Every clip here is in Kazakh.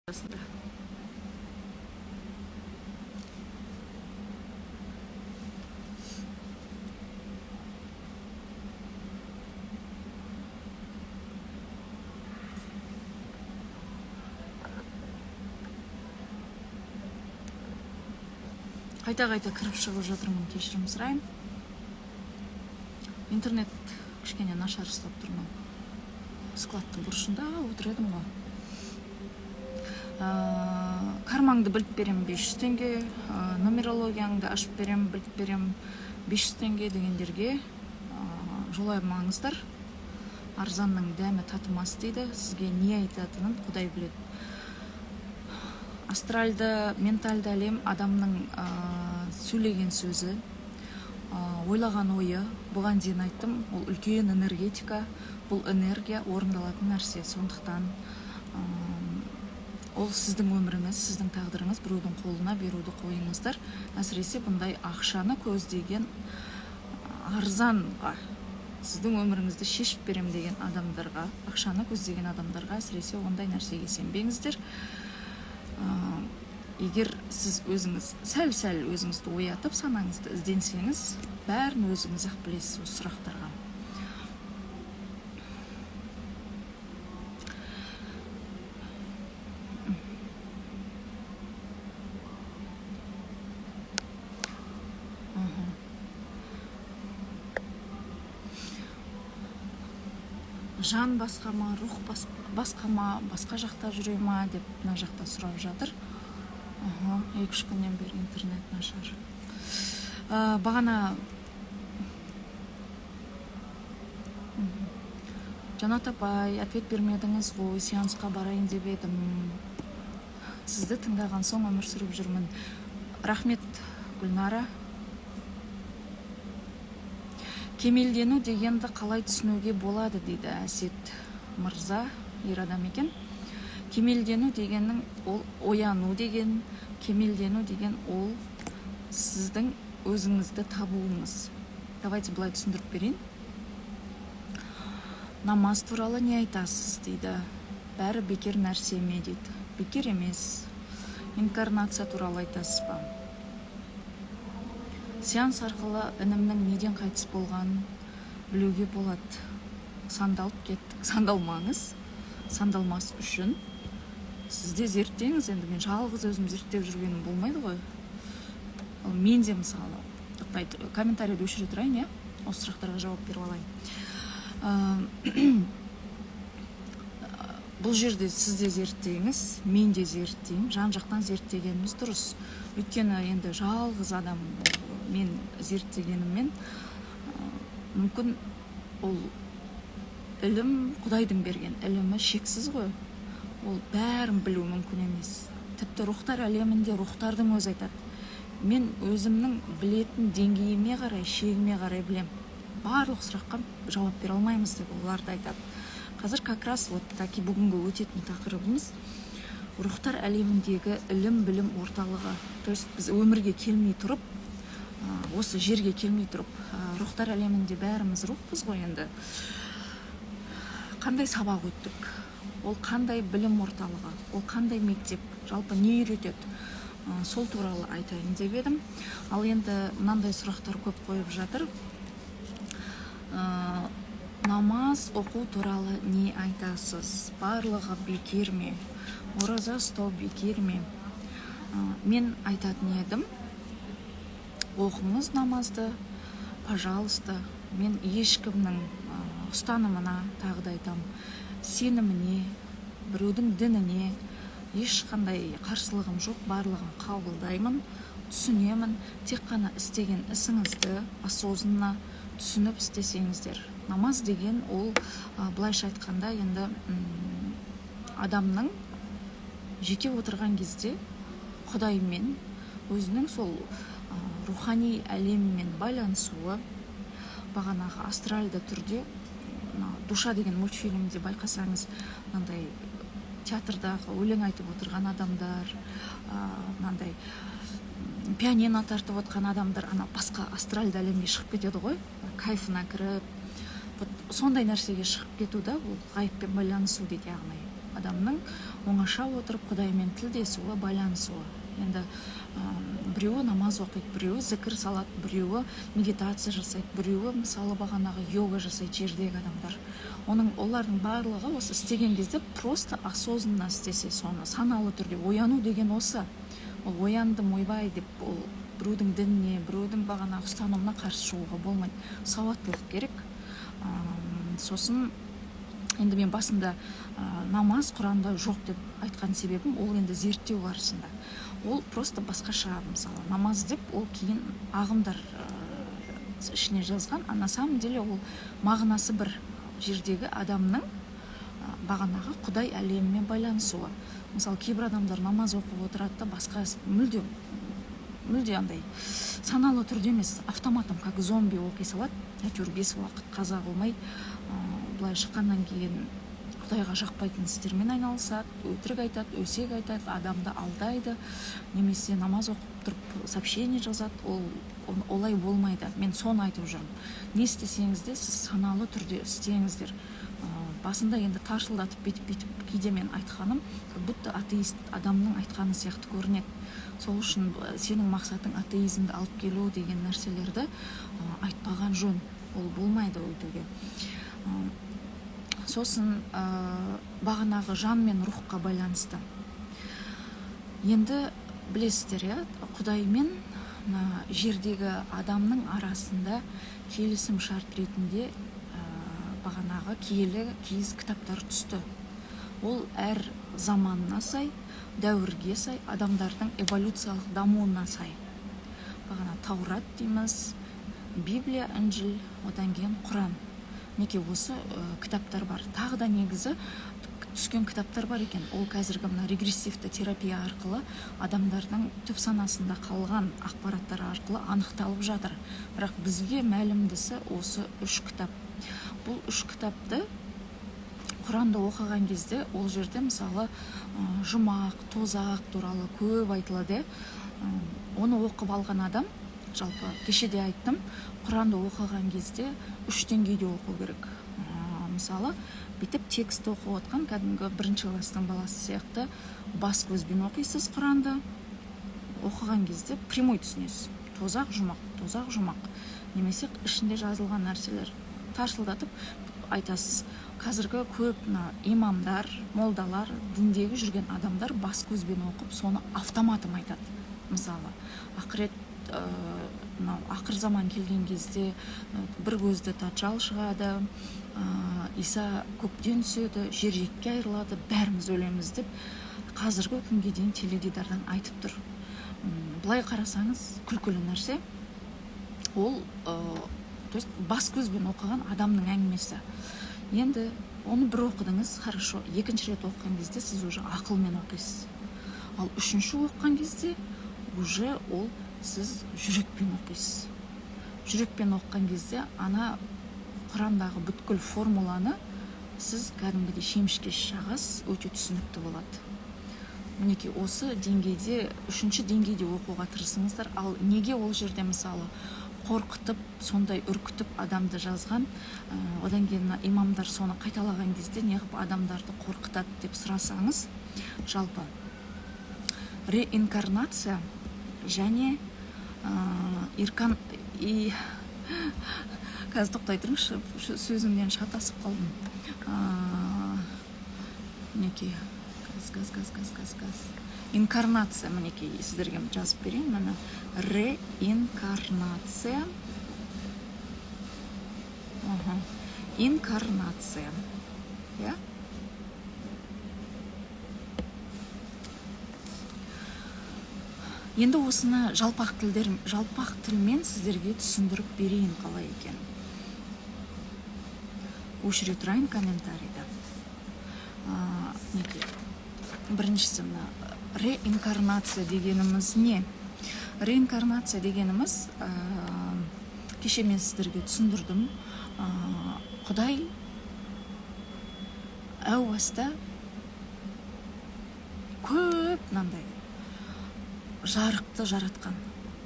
Арасында. Қайта қайта кіріп шығып жатырмын, кешірім сұраймын. Интернет кішкене нашар ұстап тұрмын. Складтың бұрышында отыр едім ғой. Кармаңды біліп берем 500 теңге, нумерологияңды ашып берем, біліп берем 500 теңге дегендерге жоламаңыздар. Арзанның дәмі татымас дейді. Сізге не айтатынын Құдай біледі. Астральды, ментальды әлем адамның сөйлеген сөзі, ойлаған ойы, бұған дейін айттым, ол үлкен энергетика, бұл энергия орындалатын нәрсе. Сондықтан ол сіздің өміріңіз, сіздің тағдырыңыз, біреудің қолына беруді қойыңыздар. Әсіресе бұндай ақшаны көздеген арзанға, сіздің өміріңізді шешіп берем деген адамдарға, ақшаны көздеген адамдарға әсіресе ондай нәрсеге сенбеңіздер. Егер сіз өзіңіз сәл-сәл өзіңізді оятып, санаңызды ізденсеңіз, бәрін өзіңіз ақ білесіз осы сұрақтарға. Жан басқа ма, рух басқа ма, басқа жақта жүре ма деп мына жақта сұрап жатыр. 2-3 күннен бері интернет нашар. Бағана Жанат апай, ответ бермедіңіз ғой, сеансқа барайын деп едім. Сізді тыңдаған соң өмір сүріп жүрмін. Рахмет, Гүлнара. Кемелдену дегенді қалай түсінуге болады дейді Әсет мырза, ер адам екен. Кемелдену дегеннің ол ояну деген, кемелдену деген ол сіздің өзіңізді табуыңыз. Давайте былай түсіндіріп берейін. Намаз туралы не айтасыз дейді. Бәрі бекер нәрсе ме дейді. Бекер емес. Инкарнация туралы айтасыз ба? Сеанс арқылы інімнің неден қайтыс болғанын білуге болады. Сандалып кеттік. Сандалмаңыз. Сандалмас үшін сіз де зерттеңіз. Енді мен жалғыз өзім зерттеп жүргенім болмайды ғой. Ал мен де мысалы, комментарийді өшіре тұрайын, иә? Осы сұрақтарға жауап беріп алайын. Бұл жерде сіз де зерттеңіз, мен де зерттеймін. Жан-жақтан зерттегеніміз дұрыс. Өйткені енді жалғыз адам мен зерттегеніммен, мүмкін ол ілім, Құдайдың берген ілімі шексіз ғой. Ол бәрін білу мүмкін емес. Тіпті рухтар әлемінде рухтардың өзі айтады. Мен өзімнің білетін деңгейіме қарай, шегіме қарай білем. Барлық сұраққа жауап бере алмаймыз деп олар да айтады. Қазір как раз вот таки бүгінгі өтетін тақырыбымыз рухтар әлеміндегі ілім білім орталығы. То есть біз өмірге келмей тұрып, осы жерге келмей тұрып, рухтар әлемінде бәріміз рухпыз ғой енді. Қандай сабақ өттік? Ол қандай білім орталығы? Ол қандай мектеп? Жалпы не үйретеді? Сол туралы айтайын деп едім. Ал енді мынандай сұрақтар көп қойып жатыр. Намаз оқу туралы не айтасыз? Барлығы бекер ме? Ораза ұстау бекер ме? Мен айтатын едім, оқыңыз намазды, пожалуйста. Мен ешкімнің ұстанымына, тағы да айтам, сеніміне, біреудің дініне ешқандай қарсылығым жоқ, барлығын қабылдаймын, түсінемін. Тек қана істеген ісіңізді осознанно түсініп істесеңіздер. Намаз деген ол, былайша айтқанда, енді, адамның жеке отырған кезде Құдаймен, өзінің сол, рухани әлеммен байланысуы, бағанағы астральды түрде, мына Душа деген мультфильмде байқасаңыз, мынандай театрдағы өлең айтып отырған адамдар, мынандай пианино тартып отқан адамдар, ана басқа астральды әлемге шығып кетеді ғой, кайфына кіріп, вот сондай нәрсеге шығып кету да, ол ғайыппен байланысу дейді, яғни Адамның оңаша отырып Құдаймен тілдесуі, байланысуы. Енді біреуі намаз оқиды, біреуі зікір салады, біреуі медитация жасайды, біреуі, мысалы, бағанағы йога жасайды жердегі адамдар. Олардың барлығы осы істеген кезде просто осознанно істесе, соны саналы түрде ояну деген осы. Ол ояндым, ойбай деп, ол біреудің дініне, біреудің бағанағы ұстанымына қарсы шығуға болмайды. Сауаттылық керек. Сосын енді мен басында намаз Құранда жоқ деп айтқан себебім, ол енді зерттеу барысында ол просто басқаша, мысалы, намаз деп ол кейін ағымдар ішіне жазған, а на самом деле ол мағынасы бір, жердегі адамның бағанағы Құдай әлемімен байланысуы. Мысалы, кейбір адамдар намаз оқып отырады да, басқа мүлде мүлде андай саналы түрде емес, автоматом, как зомби оқи салады, әйтеуір бес уақыт қаза қылмай, былай шыққаннан кейін Құдайға жақпайтын істермен айналысады, өтірік айтады, өсек айтады, адамды алдайды немесе намаз оқып тұрып сообщение жазады. Ол олай болмайды. Мен соны айтып жүрмін: не істесеңіз де, сіз саналы түрде істеңіздер. Басында енді тарсылдатып, бүйтіп бүйтіп кейде мен айтқаным как будто атеист адамның айтқаны сияқты көрінеді. Сол үшін сенің мақсатың атеизмді алып келу деген нәрселерді айтпаған жөн, ол болмайды өйтуге. Сосын бағанағы жан мен рухқа байланысты. Енді білесіздер, иә, Құдай мен мына жердегі адамның арасында келісім шарт ретінде бағанағы киелі киіз кітаптар түсті. Ол әр заманына сай, дәуірге сай, адамдардың эволюциялық дамуына сай. Бағана Таурат дейміз, Библия, Інжіл, одан кейін Құран. Мінекей, осы кітаптар бар. Тағы да негізі түскен кітаптар бар екен. Ол қазіргі мына регрессивті терапия арқылы адамдардың түп санасында қалған ақпараттар арқылы анықталып жатыр. Бірақ бізге мәлімдісі осы үш кітап. Бұл үш кітапты, Құранды оқыған кезде, ол жерде, мысалы, жұмақ, тозақ туралы көп айтылады, иә. Оны оқып алған адам, жалпы кеше де айттым, Құранды оқыған кезде үш деңгейде оқу керек. Мысалы, бүйтіп текст оқып отқан кәдімгі бірінші класстың баласы сияқты бас көзбен оқисыз. Құранды оқыған кезде прямой түсінесіз: тозақ, жұмақ, тозақ, жұмақ, немесе ішінде жазылған нәрселер тарсылдатып айтасыз. Қазіргі көп мына имамдар, молдалар, діндегі жүрген адамдар бас көзбен оқып, соны автоматом айтады. Мысалы, ақырет, мынау ақыр заман келген кезде бір көзді тәжжал шығады, Иса көктен түседі, жер екіге айырылады, бәріміз өлеміз деп қазіргі күнге дейін теледидардан айтып тұр. Былай қарасаңыз, күлкілі нәрсе ол, то есть бас көзбен оқыған адамның әңгімесі. Енді оны бір оқыдыңыз, хорошо, екінші рет оқыған кезде сіз уже ақылмен оқисыз, ал үшінші оқыған кезде уже ол сіз жүрекпен оқисыз. Жүрекпен оқыған кезде ана Құрандағы бүткіл формуланы сіз кәдімгідей шемішке шағасыз, өте түсінікті болады. Мінекей, осы деңгейде, үшінші деңгейде оқуға тырысыңыздар. Ал неге ол жерде, мысалы, қорқытып, сондай үркітіп адамды жазған, одан кейін мына имамдар соны қайталаған кезде неғып адамдарды қорқытады деп сұрасаңыз, жалпы реинкарнация және иркан и қазір тоқтай тұрыңызшы, сөзімнен шатасып қалдым. Мінекей, газ, газ, газ, газ, газ, газ, инкарнация. Мінекей, сіздерге жазып берейін, міне, реинкарнация. Аха. Инкарнация, иә. Енді осыны жалпақ тілмен сіздерге түсіндіріп берейін, қалай екен. Өшіре тұрайын комментарийді. Мінекей, біріншісі, мына реинкарнация дегеніміз не? Реинкарнация дегеніміз, кеше мен сіздерге түсіндірдім, Құдай әу баста көп мынандай жарықты жаратқан,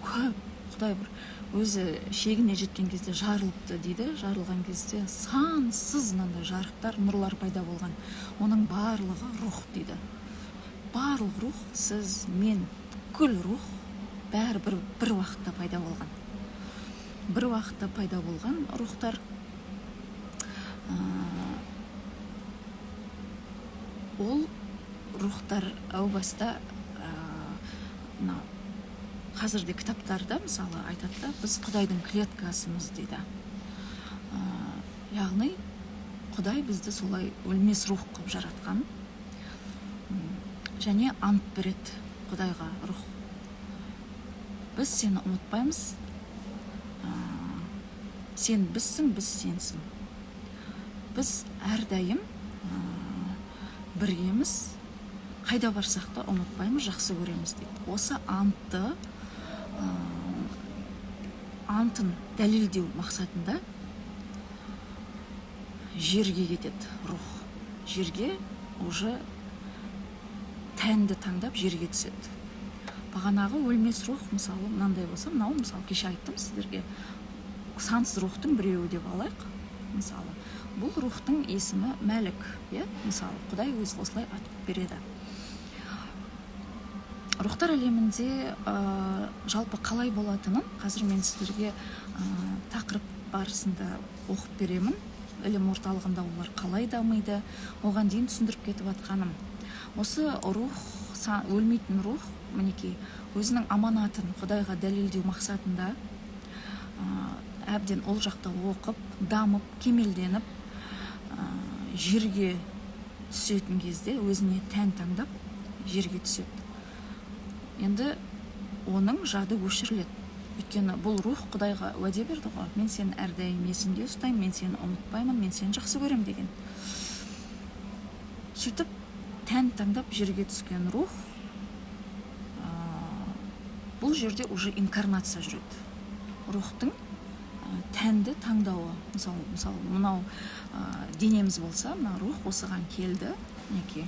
көп Құдай бір Өзі шегіне жеткен кезде жарылыпты дейді. Жарылған кезде сансыз мынандай жарықтар, нұрлар пайда болған. Оның барлығы рух дейді. Барлық рух, сіз, мен, бүкіл рух, бәрі бір уақытта пайда болған, бір уақытта пайда болған рухтар. Ол рухтар әу баста, мына қазірде кітаптарда, мысалы, айтады да, біз Құдайдың клеткасымыз дейді. Яғни Құдай бізді солай өлмес рух қылып жаратқан. Және ант береді Құдайға рух: біз сені ұмытпаймыз, сен бізсің, біз сенсің, біз әрдайым біргеміз, қайда барсақ та ұмытпаймыз, жақсы көреміз дейді. Осы антты, антын дәлелдеу мақсатында жерге кетеді рух. Жерге уже тәнді таңдап, жерге түседі. Бағанағы өлмес рух, мысалы, мынандай болса, мынау, мысалы, кеше айттым сіздерге, сансыз рухтың біреуі деп алайық. Мысалы, бұл рухтың есімі Мәлік, иә. Мысалы, Құдай өзі осылай атып береді. Рухтар әлемінде жалпы қалай болатынын қазір мен сіздерге тақырып барысында оқып беремін. Ілім орталығында олар қалай дамиды, оған дейін түсіндіріп кетіп жатқаным осы: рух, өлмейтін рух, мінекей, өзінің аманатын Құдайға дәлелдеу мақсатында әбден ол жақта оқып, дамып, кемелденіп, жерге түсетін кезде өзіне тән таңдап, жерге түседі. Енді оның жады өшіріледі, өйткені бұл рух Құдайға уәде берді ғой: мен сені әрдайым есімде ұстаймын, мен сені ұмытпаймын, мен сені жақсы көремін деген. Сөйтіп тән таңдап жерге түскен рух, бұл жерде уже инкарнация жүреді, рухтың тәнді таңдауы. Мысалы, мынау денеміз болса, мына рух осыған келді, мінекей,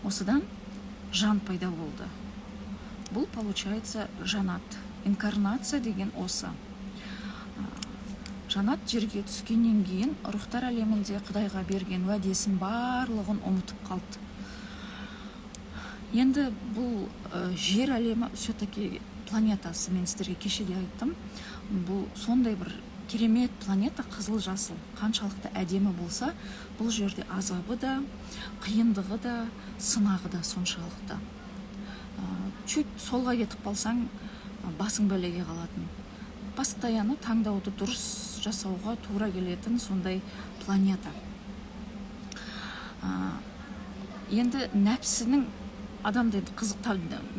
осыдан жан пайда болды. Бұл, получается, жанат, инкарнация деген осы. Жанат жерге түскеннен кейін рухтар әлемінде Құдайға берген уәдесін барлығын ұмытып қалды. Енді бұл жер әлемі все таки планетасы, мен сіздерге кеше де айттым, бұл сондай бір керемет планета, қызыл жасыл, қаншалықты әдемі болса, бұл жерде азабы да, қиындығы да, сынағы да соншалықты. Чуть солға кетіп қалсаң, басың бәлеге қалатын, постоянно таңдауды дұрыс жасауға тура келетін сондай планета. Енді нәпсінің, адамда енді қызық,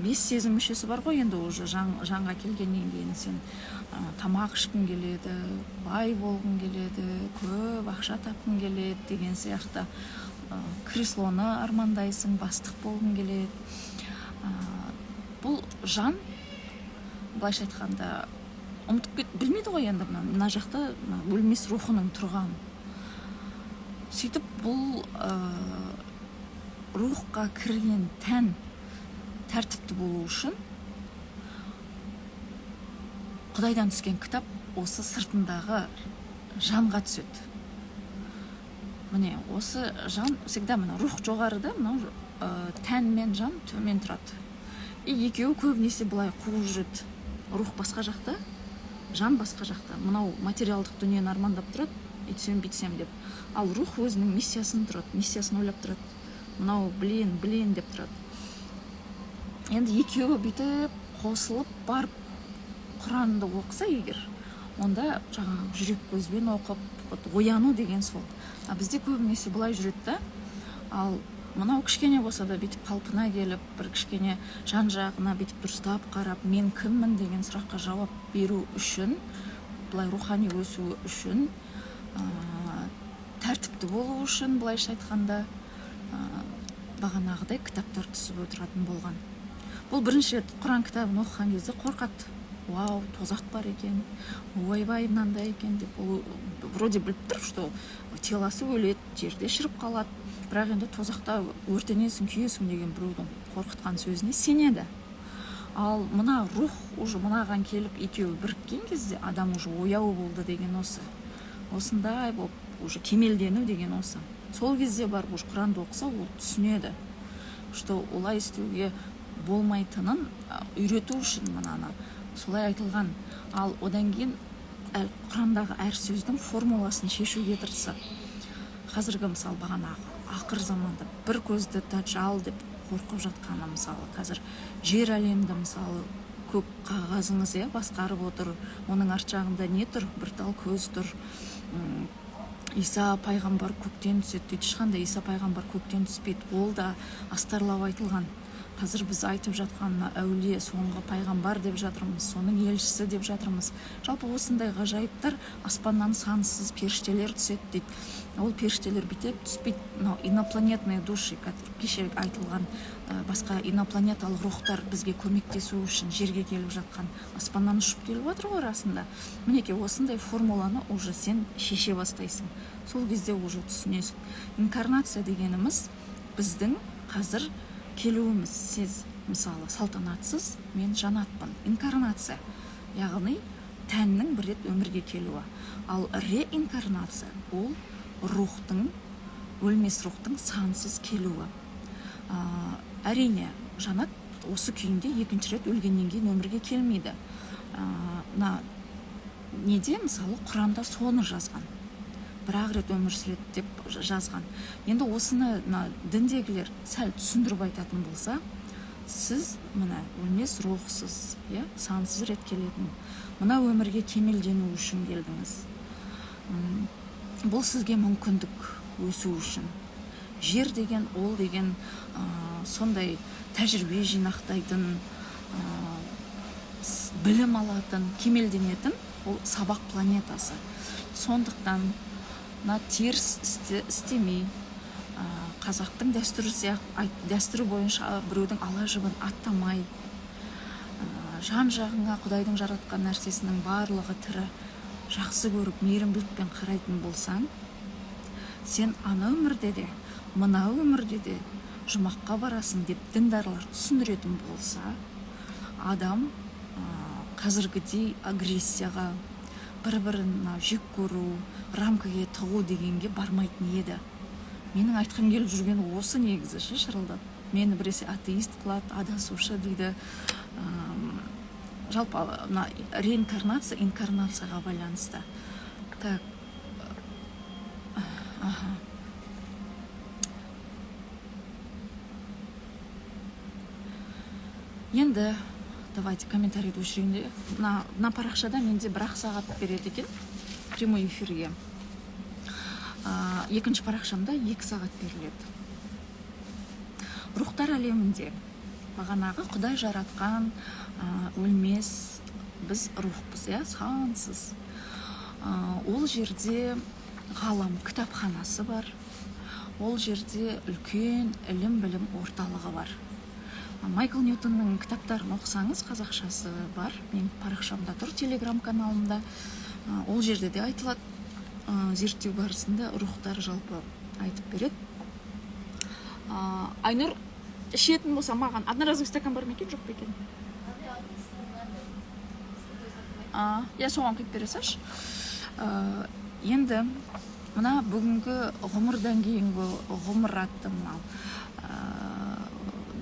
бес сезім мүшесі бар ғой. Енді уже жанға келгеннен кейін сен тамақ ішкің келеді, бай болғың келеді, көп ақша тапқың келеді деген сияқты, креслоны армандайсың, бастық болғың келеді. Бұл жан, былайша айтқанда, ұмытып кет, білмейді ғой енді мына жақта мына өлмес рухының тұрғанын. Сөйтіп бұл рухқа кірген тән тәртіпті болу үшін Құдайдан түскен кітап осы сыртындағы жанға түседі. Міне, осы жан всегда, мына рух жоғарыда, мынау тән мен жан төмен тұрады. И екеуі көбінесе былай қуып жүреді: рух басқа жақта, жан басқа жақта. Мынау материалдық дүниені армандап тұрады, үйтсем бүйтсем деп, ал рух өзінің миссиясын тұрады, миссиясын ойлап тұрады. Мынау блин, блин деп тұрады. Енді екеуі бүйтіп қосылып барып Құранды оқыса егер, онда жаңағы жүрек көзбен оқып, вот ояну деген сол. А бізде көбінесе былай жүреді да. Ал мынау кішкене болса да бүйтіп қалпына келіп, бір кішкене жан жағына бүйтіп дұрыстап қарап, мен кіммін деген сұраққа жауап беру үшін, былай рухани өсу үшін, тәртіпті болу үшін, былайша айтқанда, бағанағыдай кітаптар түсіп отыратын болған. Бұл бірінші рет Құран кітабын оқыған кезде қорқады: вау, тозақ бар екен, ойбай, мынандай екен деп. Ол вроде біліп тұр, что телосы өледі, жерде шіріп қалады, бірақ енді тозақта өртенесің, күйесің деген біреудің қорқытқан сөзіне сенеді. Ал мына рух уже мынаған келіп екеуі біріккен кезде адам уже ояу болды деген осы. Осындай болып уже кемелдену деген осы. Сол кезде барып уже Құранды оқыса, ол түсінеді, что олай істеуге болмайтынын үйрету үшін мынаны солай айтылған. Ал одан кейін Құрандағы әр сөздің формуласын шешуге тырысады. Қазіргі мысалы бағанағы ақыр заманда бір көзді тәжжал деп қорқып жатқаны, мысалы қазір жер әлемді мысалы көк қағазыңыз, иә, басқарып отыр, оның арт жағында не тұр? Бір тал көз тұр. Иса пайғамбар көктен түседі дейді. Ешқандай Иса пайғамбар көктен түспейді, ол да астарлап айтылған. Қазір біз айтып жатқан мына әулие, соңғы пайғамбар деп жатырмыз, соның елшісі деп жатырмыз. Жалпы осындай ғажайыптар, аспаннан сансыз періштелер түседі дейді. Ол періштелер бүйтіп түспейді. Мынау инопланетные души, кеше айтылған, басқа инопланеталық рухтар бізге көмектесу үшін жерге келіп жатқан, аспаннан ұшып келіп жатыр ғой расында. Мінекей, осындай формуланы уже сен шеше бастайсың, сол кезде уже түсінесің. Инкарнация дегеніміз біздің қазір келуіміз. Сіз мысалы Салтанатсыз, мен Жанатпын. Инкарнация, яғни тәннің бір рет өмірге келуі. Ал реинкарнация ол рухтың, өлмес рухтың сансыз келуі. Әрине, Жанат осы күйінде екінші рет өлгеннен кейін өмірге келмейді. Мына неде, мысалы, Құранда соны жазған, бір-ақ рет өмір сүреді деп жазған. Енді осыны мына діндегілер сәл түсіндіріп айтатын болса, сіз мына өлмес рухсыз, иә, сансыз рет келетін мына өмірге кемелдену үшін келдіңіз. Бұл сізге мүмкіндік өсу үшін. Жер деген ол деген сондай тәжірибе жинақтайтын, білім алатын, кемелденетін ол сабақ планетасы. Сондықтан мына теріс істемей, қазақтың дәстүрі дәстүрі бойынша біреудің ала жібін аттамай, жан жағыңа Құдайдың жаратқан нәрсесінің барлығы тірі, жақсы көріп, мейірімділікпен қарайтын болсаң, сен ана өмірде де, мына өмірде де жұмаққа барасың деп діндарлар түсіндіретін болса, адам, қазіргідей агрессияға, бір-бірін мына жек көру, рамкаға тығу дегенге бармайтын еді. Менің айтқым келіп жүргені осы негізі ше, шырылдап. Мені біресе атеист қылады, адасушы дейді. Жалпы мына реинкарнация инкарнацияға байланысты. Так. Аха. Енді давайте комментарийді өшірейін де. Мына парақшада менде бір-ақ сағат береді екен прямой эфирге. Екінші парақшамда 2 сағат беріледі. Рухтар әлемінде бағанағы Құдай жаратқан, өлмес біз рухпыз, иә, сансыз. Ол жерде ғалам кітапханасы бар. Ол жерде үлкен ілім-білім орталығы бар. Майкл Ньютонның кітаптарын оқысаңыз, қазақшасы бар, менің парақшамда тұр, телеграм каналымда. Ол жерде де айтылады. Зерттеу барысында рухтар жалпы айтып береді. Айнұр, ішетін болса маған одноразовый стакан бар ма екен, жоқ па екен? Я соған құйып бере салшы. Енді мына бүгінгі ғұмырдан кейінгі ғұмыр атты мынау,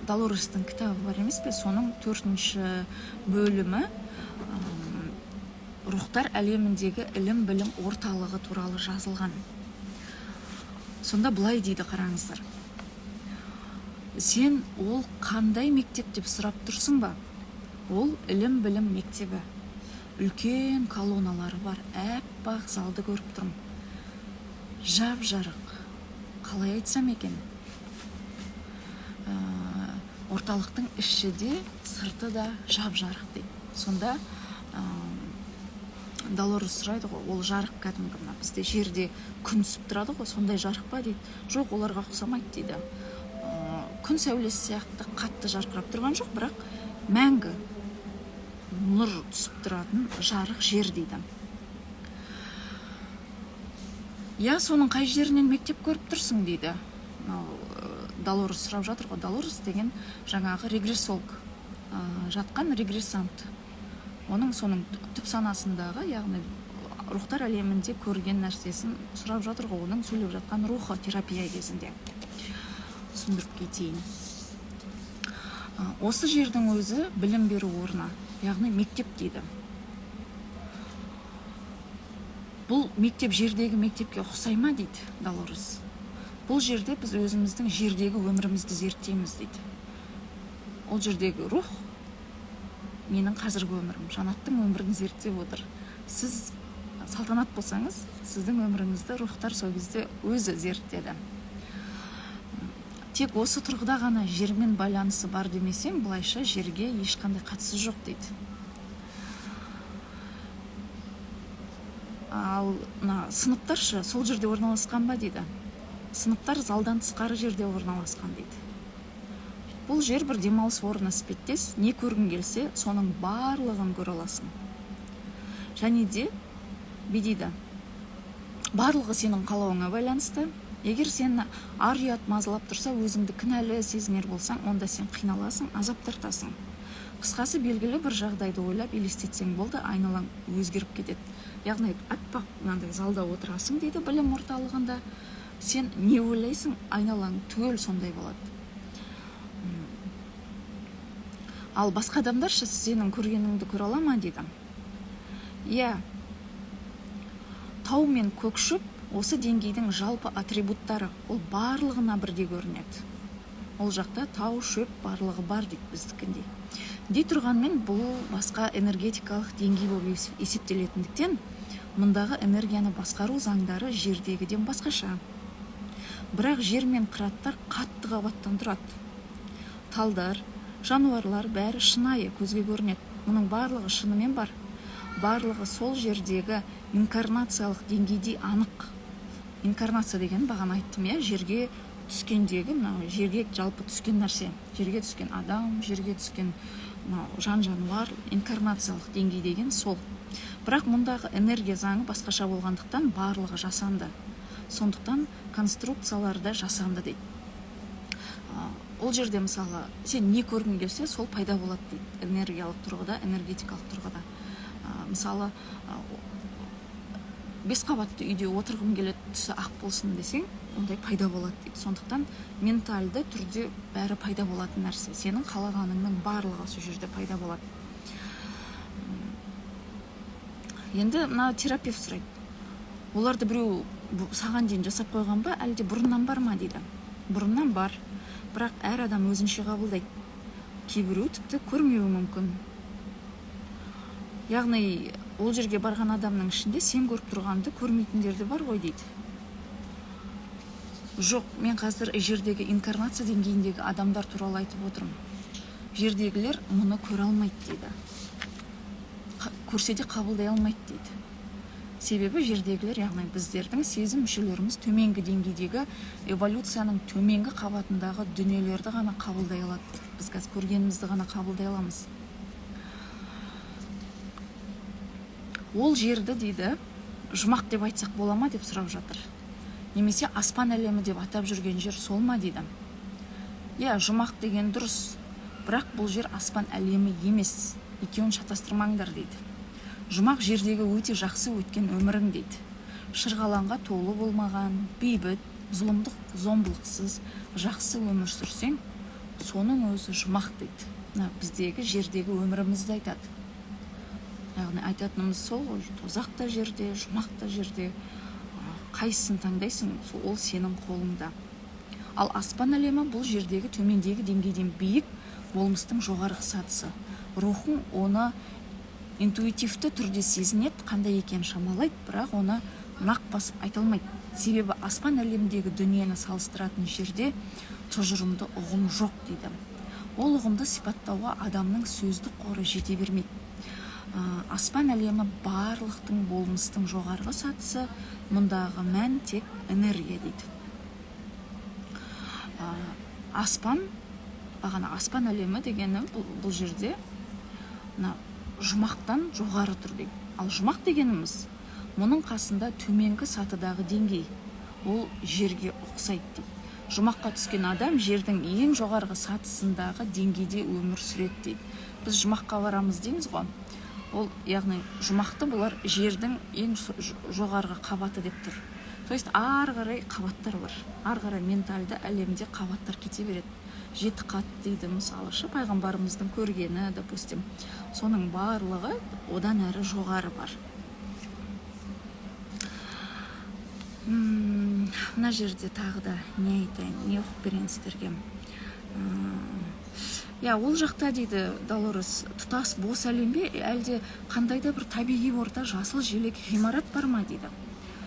Долорестің кітабы бар емес пе? Соның 4-ші бөлімі, рухтар әлеміндегі ілім-білім орталығы туралы жазылған. Сонда былай дейді, қараңыздар. Сен ол қандай мектеп деп сұрап тұрсың ба? Ол ілім-білім мектебі. Үлкен колонналары бар, әппақ залды көріп тұрмын. Жап-жарық. Қалай айтсам екен? Орталықтың іші де, сырты да жап-жарық дейді. Сонда, Долорес сұрайды ғой, ол жарық кәдімгі мына бізде жерде күн түсіп тұрады ғой, сондай жарық па дейді. Жоқ, оларға ұқсамайды дейді. Күн сәулесі сияқты қатты жарқырап тұрған жоқ, бірақ мәңгі нұр түсіп тұратын жарық жер дейді. Я, соның қай жерінен мектеп көріп тұрсың дейді. Мынау, Долорес сұрап жатыр ғой. Долорес деген жаңағы регрессолог. жатқан регрессант. Оның соның түп санасындағы, яғни рухтар әлемінде көрген нәрсесін сұрап жатыр ғой, оның сөйлеп жатқан рухы терапия кезінде. Түсіндіріп кетейін. Осы жердің өзі білім беру орны, яғни мектеп дейді. Бұл мектеп жердегі мектепке ұқсай ма дейді Долорес. Бұл жерде біз өзіміздің жердегі өмірімізді зерттейміз дейді. Ол жердегі рух менің қазіргі өмірім, Жанаттың өмірін зерттеп отыр. Сіз Салтанат болсаңыз, сіздің өміріңізді рухтар сол кезде өзі зерттеді. Тек осы тұрғыда ғана жермен байланысы бар демесем, былайша жерге ешқандай қатысы жоқ дейді. Ал мына сыныптаршы сол жерде орналасқан ба дейді. Сыныптар залдан тысқары жерде орналасқан дейді. Бұл жер бір демалыс орны іспеттес, не көргің келсе, соның барлығын көре аласың. Және де бүй дейді, барлығы сенің қалауыңа байланысты. Егер сені ар ұят мазалап тұрса, өзіңді кінәлі сезінер болсаң, онда сен қиналасың, азап тартасың. Қысқасы, белгілі бір жағдайды ойлап елестетсең болды, айналаң өзгеріп кетеді. Яғни аппақ мынандай залда отырасың дейді білім орталығында. Сен не ойлайсың, айналаң түгел сондай болады. Ал басқа адамдар ше сенің көргеніңді көре ала ма дейді. Иә, тау мен көк шөп осы деңгейдің жалпы атрибуттары, ол барлығына бірдей көрінеді. Ол жақта тау, шөп барлығы бар дейді біздікіндей. Дей тұрғанмен бұл басқа энергетикалық деңгей болып есептелетіндіктен, мұндағы энергияны басқару заңдары жердегіден басқаша. Бірақ жер мен қыраттар қатты қабаттан тұрады. Талдар, жануарлар бәрі шынайы көзге көрінеді. Мұның барлығы шынымен бар. Барлығы сол жердегі инкарнациялық деңгейде анық. Инкарнация деген бағана айттым, иә, жерге түскендегі, мынау жерге жалпы түскен нәрсе, жерге түскен адам, жерге түскен мынау жан-жануар, инкарнациялық деңгей деген сол. Бірақ мұндағы энергия заңы басқаша болғандықтан барлығы жасанды. Сондықтан конструкциялар да жасанды дейді. Ол жерде мысалы сен не көргің келсе, сол пайда болады дейді, энергиялық тұрғыда, энергетикалық тұрғыда. Мысалы, 5 қабатты үйде отырғым келеді, түсі ақ болсын десең, ондай пайда болады дейді. Сондықтан ментальды түрде бәрі пайда болатын нәрсе. Сенің қалағаныңның барлығы сол жерде пайда болады. Енді мына терапевт сұрайды. Оларды біреу саған дейін жасап қойған ба, әлде бұрыннан бар ма дейді. Бұрыннан бар, бірақ әр адам өзінше қабылдайды. Кейбіреу тіпті көрмеуі мүмкін. Яғни ол жерге барған адамның ішінде сен көріп тұрғанды көрмейтіндер де бар ғой дейді. Жоқ, мен қазір жердегі инкарнация деңгейіндегі адамдар туралы айтып отырмын. Жердегілер мұны көре алмайды дейді. Көрсе де қабылдай алмайды дейді. Себебі жердегілер, яғни біздердің сезім мүшелеріміз төменгі деңгейдегі эволюцияның төменгі қабатындағы дүниелерді ғана қабылдай алады. Біз қазір көргенімізді ғана қабылдай аламыз. Ол жерді дейді, жұмақ деп айтсақ бола ма деп сұрап жатыр. Немесе аспан әлемі деп атап жүрген жер сол ма дейді. Иә, жұмақ деген дұрыс, бірақ бұл жер аспан әлемі емес. Екеуін шатастырмаңдар дейді. Жұмақ жердегі өте жақсы өткен өмірің дейді. Шырғалаңға толы болмаған, бейбіт, зұлымдық, зомбылықсыз жақсы өмір сүрсең, соның өзі жұмақ дейді. Мына біздегі жердегі өмірімізді айтады. Яғни айтатынымыз сол ғой, тозақ та жерде, жұмақ та жерде, қайсысын таңдайсың, ол сенің қолыңда. Ал аспан әлемі бұл жердегі төмендегі деңгейден биік болмыстың жоғарғы сатысы. Рухың оны интуитивті түрде сезінеді, қандай екенін шамалайды, бірақ оны нақ басып айта алмайды. Себебі аспан әлеміндегі дүниені салыстыратын жерде тұжырымды ұғым жоқ дейді. Ол ұғымды сипаттауға адамның сөздік қоры жете бермейді. Аспан әлемі барлықтың болмыстың жоғарғы сатысы, мұндағы мән тек энергия дейді. Аспан, бағана аспан әлемі дегені бұл жерде мына жұмақтан жоғары тұр дейді. Ал жұмақ дегеніміз мұның қасында төменгі сатыдағы деңгей, ол жерге ұқсайды дейді. Жұмаққа түскен адам жердің ең жоғарғы сатысындағы деңгейде өмір сүреді дейді. Біз жұмаққа барамыз дейміз ғой. Ол, яғни жұмақты бұлар жердің ең жоғарғы қабаты деп тұр. То есть ары қарай қабаттар бар. Ары қарай ментальды әлемде қабаттар кете береді. 7 қат дейді мысалы шы, пайғамбарымыздың көргені, допустим. Соның барлығы одан әрі жоғары бар. Мына жерде тағы да не айтайын, не оқып берейін сіздерге. Иә, ол жақта дейді Долорес, тұтас бос әлем бе, әлде қандай да бір табиғи орта, жасыл желек ғимарат бар ма дейді.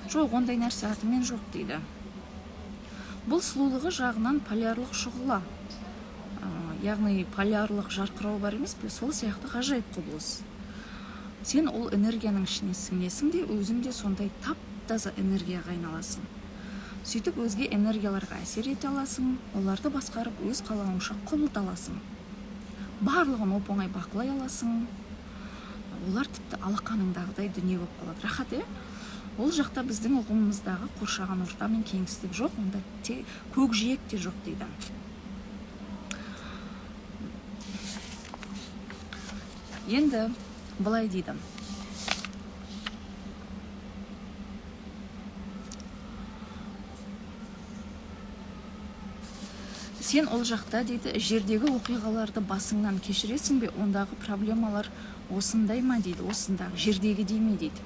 Жоқ, ондай нәрсе атымен жоқ дейді. Бұл сұлулығы жағынан полярлық шұғыла, яғни полярлық жарқырау бар емес пе, сол сияқты ғажайып құбылыс. Сен ол энергияның ішіне сіңесің де, өзің де сондай тап-таза энергияға айналасың. Сөйтіп өзге энергияларға әсер ете аласың, оларды басқарып өз қалауыңша құбылта аласың. Барлығын оп-оңай бақылай аласың. Олар тіпті алақаныңдағыдай дүние болып қалады. Рахат, е? Ол жақта біздің ұғымымыздағы қоршаған орта мен кеңістік жоқ, онда көкжиек те жоқ дейді. Енді былай дейді. Сен ол жақта дейді, жердегі оқиғаларды басыңнан кешіресің бе, ондағы проблемалар осындай ма дейді, осындағы жердегі дей ме дейді.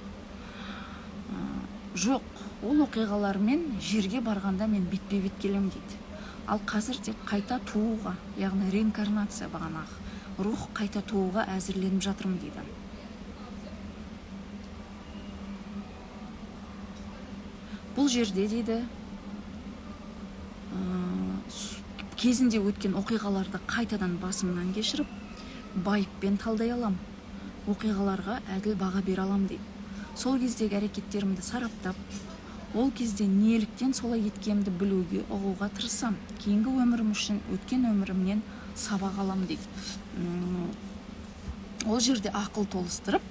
Жоқ, ол оқиғалармен жерге барғанда мен бетпе-бет келем дейді. Ал қазір тек қайта тууға, яғни реинкарнация бағанағы, рух қайта тууға әзірленіп жатырмын дейді. Бұл жерде дейді, кезінде өткен оқиғаларды қайтадан басымнан кешіріп, байыппен талдай алам. Оқиғаларға әділ баға бере алам дейді. Сол кездегі әрекеттерімді сараптап, ол кезде неліктен солай еткенімді білуге, ұғуға тырысам. Кейінгі өмірім үшін өткен өмірімнен сабақ алам дейді. Ол жерде ақыл толыстырып,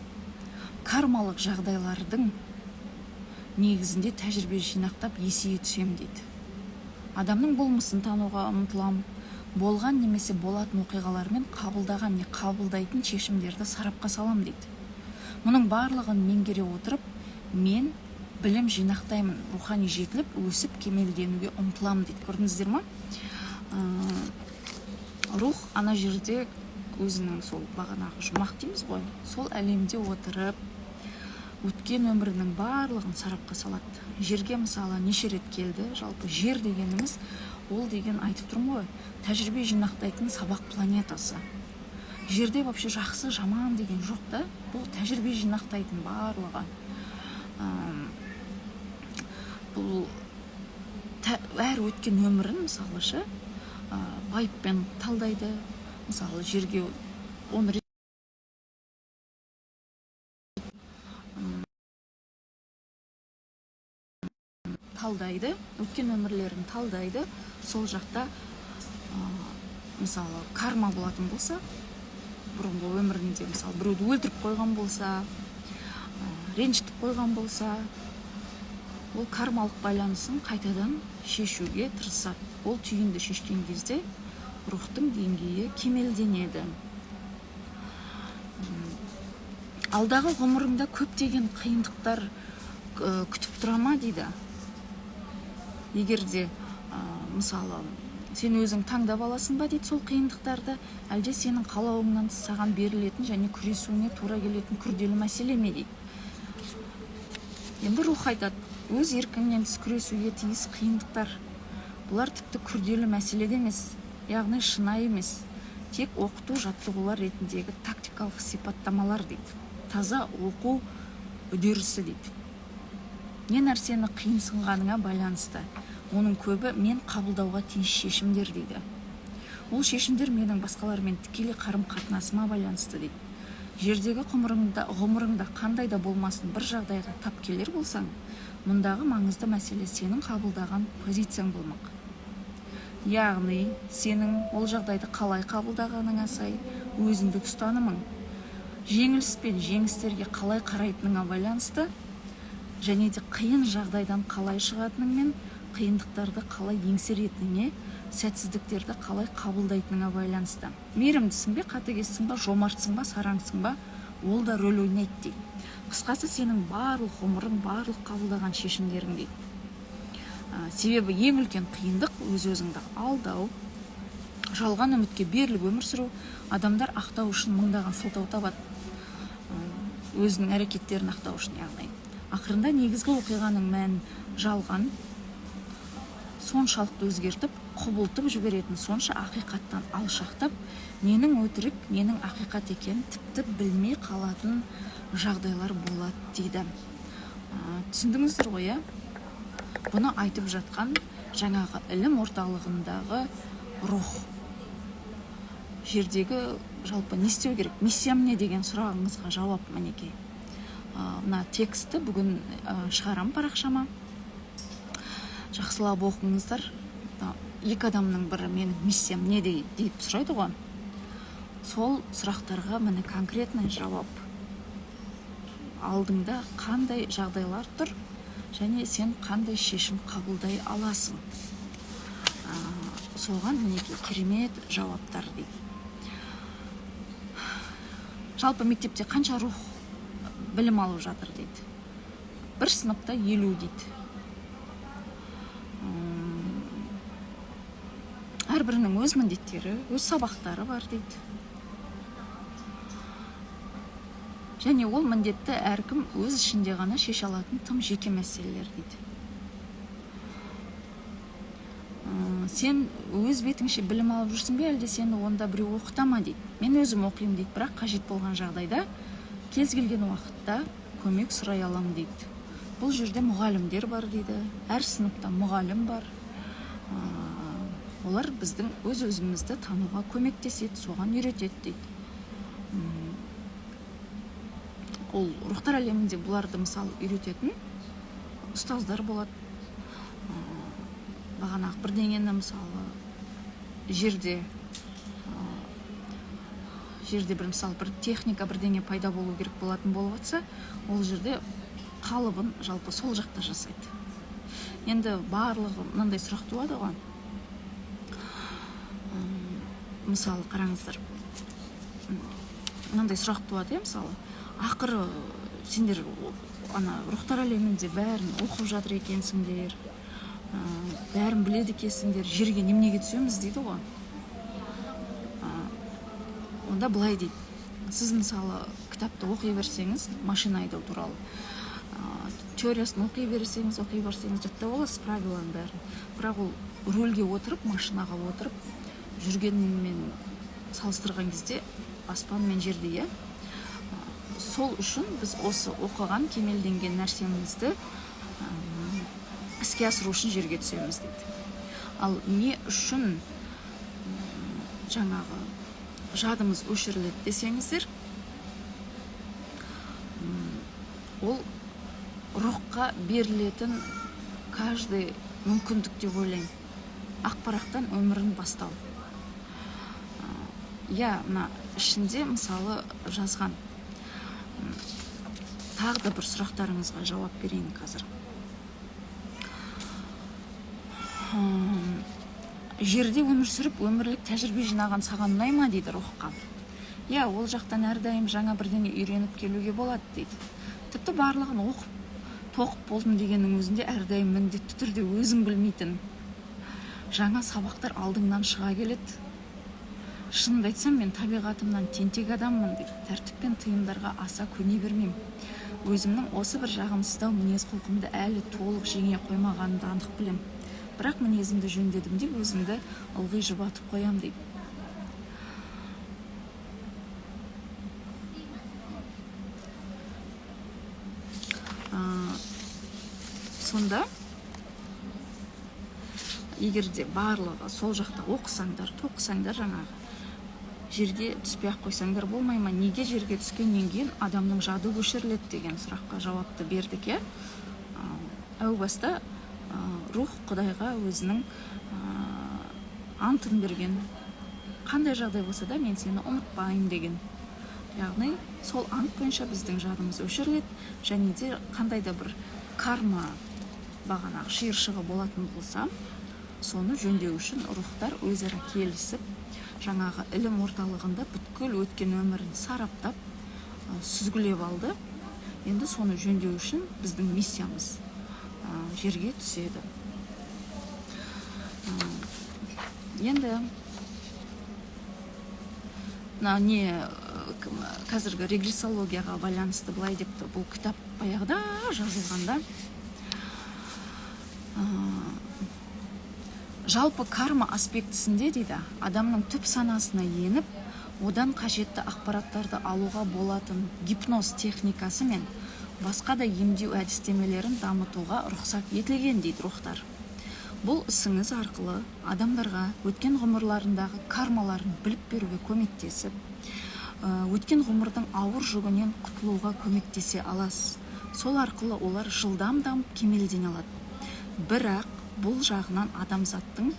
кармалық жағдайлардың негізінде тәжірибе жинақтап есейе түсем дейді. Адамның болмысын тануға ұмтылам, болған немесе болатын оқиғалармен қабылдаған не қабылдайтын шешімдерді сарапқа салам дейді. Мұның барлығын меңгере отырып, мен білім жинақтаймын, рухани жетіліп, өсіп, кемелденуге ұмтылам дейді. Көрдіңіздер ма? Рух ана жерде өзінің сол бағанағы жұмақ дейміз ғой, сол әлемде отырып, өткен өмірінің барлығын сарапқа салады. Жерге мысалы неше рет келді, жалпы жер дегеніміз, ол деген айтып тұрмын ғой, тәжірибе жинақтайтын сабақ планетасы. Жерде вообще жақсы, жаман деген жоқ та, бұл тәжірибе жинақтайтын барлығы. Бұл әр өткен өмірін мысалы ше, байыппен талдайды, мысалы жерге он рет талдайды, өткен өмірлерін талдайды. Сол жақта, мысалы карма болатын болса, бұрынғы өмірінде мысалы біреуді өлтіріп қойған болса, ренжітіп қойған болса, ол кармалық байланысын қайтадан шешуге тырысады. Ол түйінді шешкен кезде рухтың деңгейі кемелденеді. Алдағы ғұмырыңда көптеген қиындықтар күтіп тұра ма дейді. Егер де, мысалы, сен өзің таңдап аласың ба дейді сол қиындықтарды, әлде сенің қалауыңнан тыс саған берілетін және күресуіңе тура келетін күрделі мәселе ме дейді. Енді рух айтады, өз еркіңнен тыс күресуге тиіс қиындықтар. Бұлар тіпті күрделі мәселе де емес, яғни шынайы емес, тек оқыту жаттығулар ретіндегі тактикалық сипаттамалар дейді. Таза оқу үдерісі дейді. Не нәрсені қиынсынғаныңа байланысты. Оның көбі мен қабылдауға тиіс шешімдер дейді. Ол шешімдер менің басқалармен тікелей қарым-қатынасыма байланысты дейді. Жердегі ғұмырыңда қандай да болмасын бір жағдайға тап келер болсаң, мұндағы маңызды мәселе сенің қабылдаған позицияң болмақ. Яғни, сенің ол жағдайды қалай қабылдағаныңа сай өзіндік ұстанымың, жеңіліс пен жеңістерге қалай қарайтыныңа байланысты, және де қиын жағдайдан қалай шығатының мен қиындықтарды қалай еңсеретініңе, сәтсіздіктерді қалай қабылдайтыныңа байланысты. Мейірімдісің бе, қатыгезсің ба, жомартсың ба, сараңсың ба, ол да рөл ойнайды дейді. Қысқасы, сенің барлық ғұмырың, барлық қабылдаған шешімдерің дейді. Себебі ең үлкен қиындық өз-өзіңді алдау, жалған үмітке беріліп өмір сүру. Адамдар ақтау үшін мыңдаған сылтау табады, өзінің әрекеттерін ақтау үшін, яғни. Ақырында негізгі оқиғаның мәнін жалған соншалықты өзгертіп, құбылтып жіберетін, сонша ақиқаттан алшақтап, ненің өтірік, ненің ақиқат екенін тіпті білмей қалатын жағдайлар болады дейді. Түсіндіңіздер ғой, иә? Бұны айтып жатқан жаңағы ілім орталығындағы рух. Жердегі жалпы не істеу керек, миссиям не деген сұрағыңызға жауап мінекей. Мына текстті бүгін шығарам парақшама. Жақсылап оқыңыздар. Екі адамның бірі менің миссиям не деп сұрайды ғой. Сол сұрақтарға міне конкретный жауап. Алдыңда қандай жағдайлар тұр және сен қандай шешім қабылдай аласың. Соған мінекей керемет жауаптар дейді. Жалпы мектепте қанша рух білім алып жатыр дейді. Бір сыныпта 50 дейді. Әрбірінің өз міндеттері, өз сабақтары бар дейді. Және ол міндетті әркім өз ішінде ғана шеше алатын тым жеке мәселелер дейді. Сен өз бетіңше білім алып жүрсің бе, әлде сені онда біреу оқыта ма дейді. Мен өзім оқимын дейді, бірақ қажет болған жағдайда кез келген уақытта көмек сұрай аламын дейді. Бұл жерде мұғалімдер бар дейді. Әр сыныпта мұғалім бар. Олар біздің өз-өзімізді тануға көмектеседі, соған үйретеді дейді. Ол рухтар әлемінде бұларды мысалы үйрететін ұстаздар болады. Бағанағы бірдеңені мысалы жерде бір мысалы бір техника бірдеңе пайда болу керек болатын болып жатса, ол жерде қалыбын жалпы сол жақта жасайды. Енді барлығы мынандай сұрақ туады ғой. Мысалы қараңыздар, мынандай сұрақ туады, иә, мысалы ақыры сендер ана рухтар әлемінде бәрін оқып жатыр екенсіңдер, бәрін біледі екенсіңдер, жерге неменеге түсеміз дейді ғой. Онда былай дейді. Сіз мысалы кітапты оқи берсеңіз, машина айдау туралы, теориясын оқи берсеңіз, жаттап аласыз правиланың бәрін. Бірақ ол рөлге отырып, машинаға отырып жүргенмен салыстырған кезде аспан мен жерде, иә? Сол үшін біз осы оқыған, кемелденген нәрсемізді іске асыру үшін жерге түсеміз дейді. Ал не үшін жаңағы жадымыз өшіріледі десеңіздер, ол рухқа берілетін каждый мүмкіндік деп ойлаймын. Ақпараттан өмірін бастау. Я мына ішінде мысалы жазған. Тағы да бір сұрақтарыңызға жауап берейін қазір. Жерде өмір сүріп, өмірлік тәжірибе жинаған саған ұнай ма дейді рухқа. Иә, ол жақтан әрдайым жаңа бірдеңе үйреніп келуге болады дейді. Тіпті барлығын оқып, тоқып болдым дегеннің өзінде әрдайым міндетті түрде өзің білмейтін жаңа сабақтар алдыңнан шыға келеді. Шынымды айтсам, мен табиғатымнан тентек адаммын дейді. Тәртіп пен тыйымдарға аса көне бермеймін. Өзімнің осы бір жағымсыздау мінез құлқымды әлі толық жеңе қоймағанымды анық білемін. Бірақ мінезімді жөндедім деп өзімді ылғи жұбатып қоям дейді. Сонда егер де барлығы сол жақта оқысаңдар, тоқысаңдар, жаңағы жерге түспей ақ қойсаңдар болмай ма? Неге жерге түскеннен кейін адамның жады өшіріледі деген сұраққа жауапты бердік, иә? Әу баста рух Құдайға өзінің антын берген. Қандай жағдай болса да мен сені ұмытпаймын деген. Яғни сол ант бойынша біздің жадымыз өшіріледі және де қандай да бір карма бағанағы шиыршығы болатын болса, соны жөндеу үшін рухтар өзара келісіп, жаңағы ілім орталығында бүткіл өткен өмірін сараптап, сүзгілеп алды. Енді соны жөндеу үшін біздің миссиямыз жерге түседі. Енді мына не, қазіргі регрессологияға байланысты былай депті. Бұл кітап баяғыда жазылғанда. Жалпы карма аспектісінде дейді, адамның түп санасына еніп, одан қажетті ақпараттарды алуға болатын гипноз техникасы мен басқа да емдеу әдістемелерін дамытуға рұқсат етілген дейді рухтар. Бұл ісіңіз арқылы адамдарға өткен ғұмырларындағы кармаларын біліп беруге көмектесіп, өткен ғұмырдың ауыр жүгінен құтылуға көмектесе аласыз. Сол арқылы олар жылдам дамып кемелдене алады. Бірақ бұл жағынан адамзаттың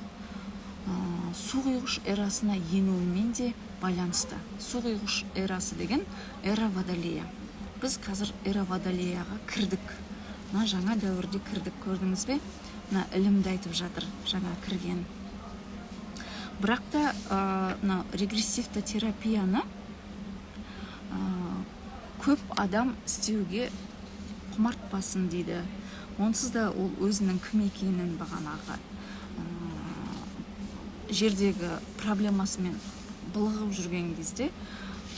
су құйғыш эрасына енуімен де байланысты. Су құйғыш эрасы деген эра Водолея. Біз қазір эра Водолеяға кірдік. Мына жаңа дәуірде кірдік, көрдіңіз бе? Мына ілімді айтып жатыр, жаңа кірген. Бірақ та мына регрессивті терапияны көп адам істеуге құмартпасын дейді. Онсыз да ол өзінің кім екенін бағанағы жердегі проблемасымен былығып жүрген кезде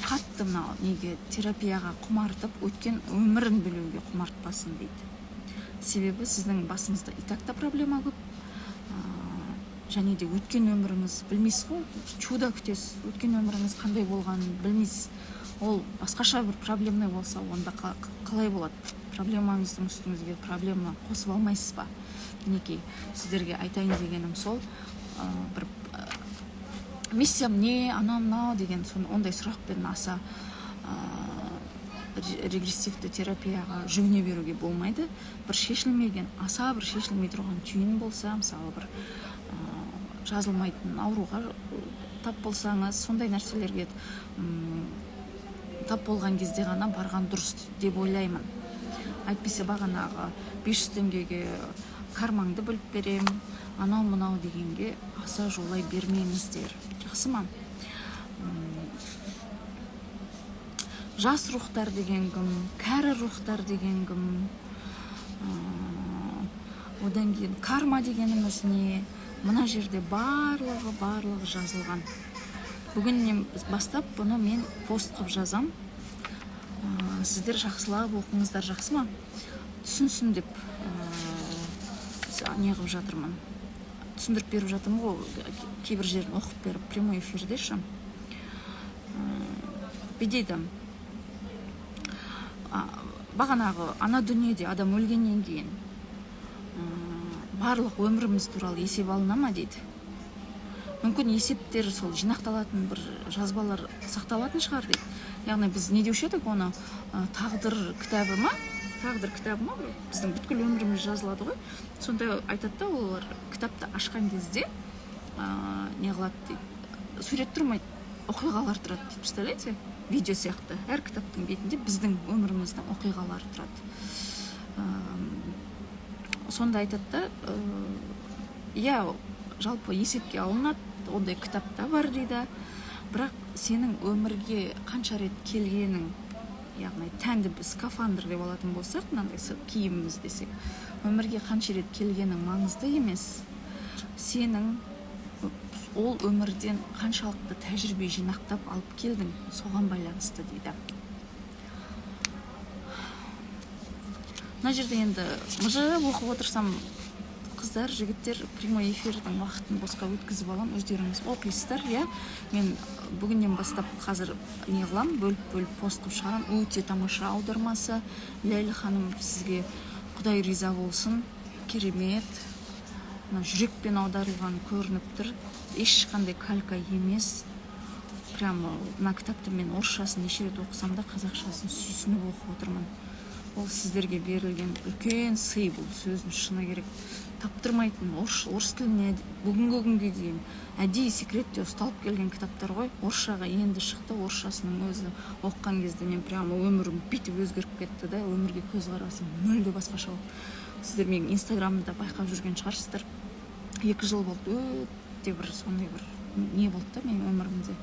қатты мынау неге терапияға құмартып, өткен өмірін білуге құмартпасын дейді. Себебі сіздің басыңызда и так та проблема көп, және де өткен өміріңіз білмейсіз ғой, чудо күтесіз, өткен өміріңіз қандай болғанын білмейсіз. Ол басқаша бір проблемный болса, онда қалай болады? Проблемаңыздың үстіңізге проблема қосып алмайсыз ба? Мінекей, сіздерге айтайын дегенім сол, бір миссиям не, анау мынау деген ондай сұрақпен аса регрессивті терапияға жүгіне беруге болмайды. Бір шешілмеген, аса бір шешілмей тұрған түйін болса, мысалы бір жазылмайтын ауруға тап болсаңыз, сондай нәрселерге тап болған кезде ғана барған дұрыс деп ойлаймын. Әйтпесе бағанағы 500 теңгеге кармаңды біліп берем, анау мынау дегенге аса жолай бермеңіздер. Жақсы ма? Жас рухтар деген кім, кәрі рухтар деген кім, одан кейін карма дегеніміз не, мына жерде барлығы жазылған. Бүгіннен бастап бұны мен пост қылып жазам. Сіздер жақсылап оқыңыздар, жақсы ма? Түсінсін деп, не қылып жатырмын. Түсіндіріп беріп жатырмын ғой, кейбір жерін оқып беріп, прямой эфирде ше. Бедейді. Бағанағы ана дүниеде адам өлгеннен кейін, барлық өміріміз туралы есеп алына ма дейді. Мүмкін есептер сол жинақталатын бір жазбалар сақталатын шығар дейді. Яғни біз не деуші едік оны, тағдыр кітабы ма? Тағдыр кітабы ма? Біздің бүткіл өміріміз жазылады ғой. Сонда айтады да, олар кітапты ашқан кезде, не қылады дейді, сурет тұрмайды, оқиғалар тұрады дейді, представляете? Видео сияқты. Әр кітаптың бетінде біздің өміріміздің оқиғалары тұрады. Сонда айтады да, иә, жалпы есепке алынады, ондай кітапта бар дейді. Бірақ сенің өмірге қанша рет келгенің, яғни тәнді біз скафандр деп алатын болсақ, мынандай киіміміз десек, өмірге қанша рет келгенің маңызды емес. Сенің ол өмірден қаншалықты тәжірибе жинақтап алып келдің, соған байланысты дейді. Мына жерде енді мыжып оқып отырсам, қыздар, жігіттер, прямой эфирдің уақытын босқа өткізіп алам, өздеріңіз оқисыздар, иә. Мен бүгіннен бастап қазір не қылам, бөліп-бөліп пост қылып шығарам. Өте тамаша аудармасы. Ләйлі ханым, сізге Құдай риза болсын, керемет. Мына жүрекпен аударылған көрініп тұр, ешқандай калька емес. Прямо мына кітапты мен орысшасын неше рет оқысам да, қазақшасын сүйсініп оқып отырмын. Ол сіздерге берілген үлкен сый, бұл сөздің шыны керек. Таптырмайтын орыс тіліне бүгінгі күнге дейін әдейі секретте ұсталып келген кітаптар ғой. Орысшаға енді шықты, орысшасының өзі оқыған кезде мен прямо өмірім бүйтіп өзгеріп кетті да, өмірге көзқарасым мүлде басқаша болды. Сіздер менің инстаграмымда байқап жүрген шығарсыздар. 2 жыл болды, өте бір сондай бір не болды да менің өмірімде.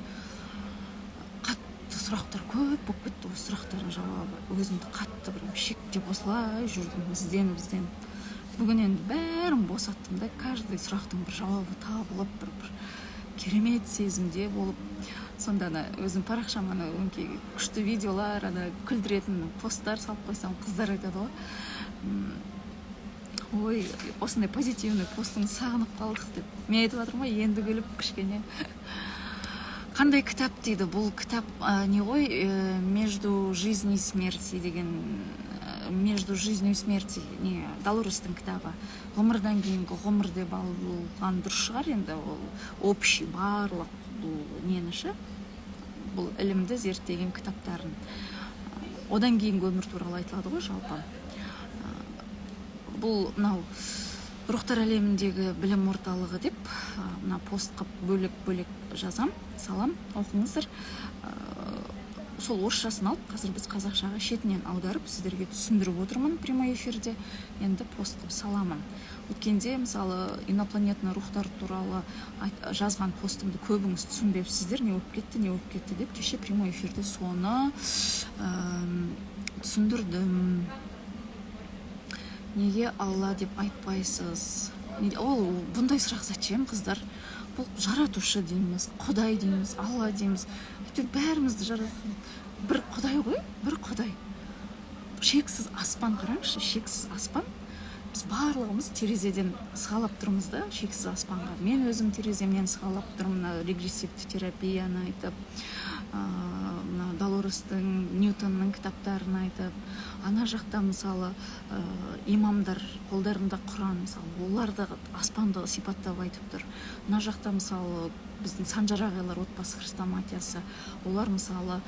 Қатты сұрақтар көп болып кетті, осы сұрақтардың жауабы. Өзімді қатты бір шектеп осылай жүрдім, ізденіп. Бүгін енді бәрін босаттым да, каждый сұрақтың бір жауабы табылып, бір керемет сезімде болып. Сонда ана өзім парақшама ана өңкей күшті видеолар, ана күлдіретін посттар салып қойсам, қыздар айтады ғой, ой, осындай позитивный постыңды сағынып қалдық деп. Мен айтып жатырмын ғой, енді күліп кішкене. Қандай кітап дейді? Бұл кітап не ғой, «Между жизнью и смерти» деген, «Между жизнью и смерти», не, Долорестің кітабы. Ғұмырдан кейінгі ғұмыр деп алған дұрыс шығар енді, ол общий барлық бұл нені ше, бұл ілімді зерттеген кітаптарын. Одан кейінгі өмір туралы айтылады ғой жалпы. Бұл мынау рухтар әлеміндегі білім орталығы деп мына пост қып бөлек-бөлек жазам, салам, оқыңыздар. Сол орысшасын алып, қазір біз қазақшаға шетінен аударып сіздерге түсіндіріп отырмын прямой эфирде. Енді пост қып саламын. Өткенде, мысалы, инопланетный рухтар туралы жазған постымды көбіңіз түсінбепсіздер, не болып кетті, не болып кетті деп кеше прямой эфирде соны түсіндірдім. Неге Алла деп айтпайсыз? Ол бұндай сұрақ зачем, қыздар? Бұл жаратушы дейміз, Құдай дейміз, Алла дейміз. Әйтеуір бәрімізді жаратқан бір Құдай ғой, бір Құдай. Шексіз аспан, қараңызшы, шексіз аспан. Біз барлығымыз терезеден сығалап тұрмыз да, шексіз аспанға. Мен өзім тереземнен сығалап тұрмын, мына регрессивті терапияны айтып, мына Долорестің, Ньютонның кітаптарын айтып. Ана жақта, мысалы, имамдар қолдарында Құран, мысалы, олар да аспанды сипаттап айтып тұр. Мына жақта, мысалы, біздің Санжар ағайлар отбасы хрестоматиясы, олар, мысалы,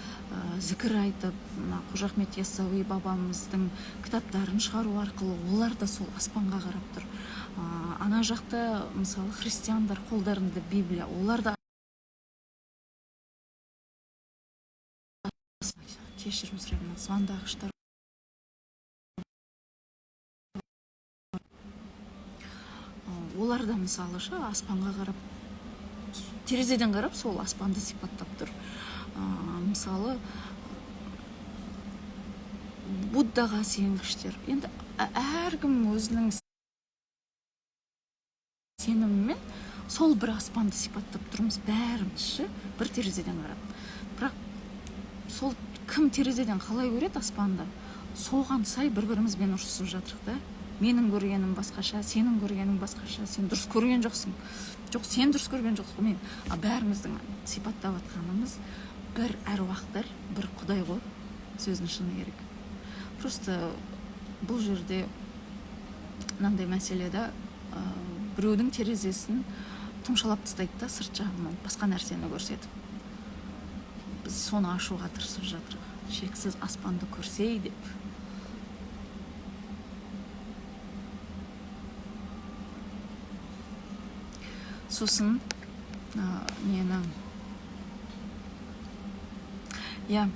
зікір айтып, мына Қожа Ахмет Яссауи бабамыздың кітаптарын шығару арқылы олар да сол аспанға қарап тұр. Ана жақта, мысалы, христиандар қолдарында Библия, олар да кешірім сұраймын, звондағыштар. Олар да, мысалы, ше, аспанға қарап, терезеден қарап, сол аспанды сипаттап тұр. Мысалы, Буддаға сенгіштер. Енді әркім өзінің сенімімен сол бір аспанды сипаттап тұрмыз бәріміз ше, бір терезеден қарап. Бірақ сол кім терезеден қалай көреді аспанды, соған сай бір-бірімізбен ұрсысып жатырық та. Менің көргенім басқаша, сенің көргенің басқаша, сен дұрыс көрген жоқсың. Жоқ, сен дұрыс көрген жоқсың, мен. А бәріміздің сипаттап жатқанымыз бір әруақтар, бір Құдай ғой, сөздің шыны керек. Просто бұл жерде мынандай мәселе да, біреудің терезесін тұмшалап тастайды да, сырт жағынан басқа нәрсені көрсетіп. Біз соны ашуға тырысып жатырмыз. Шексіз аспанды көрсей деп. Сосын, нені? Иә,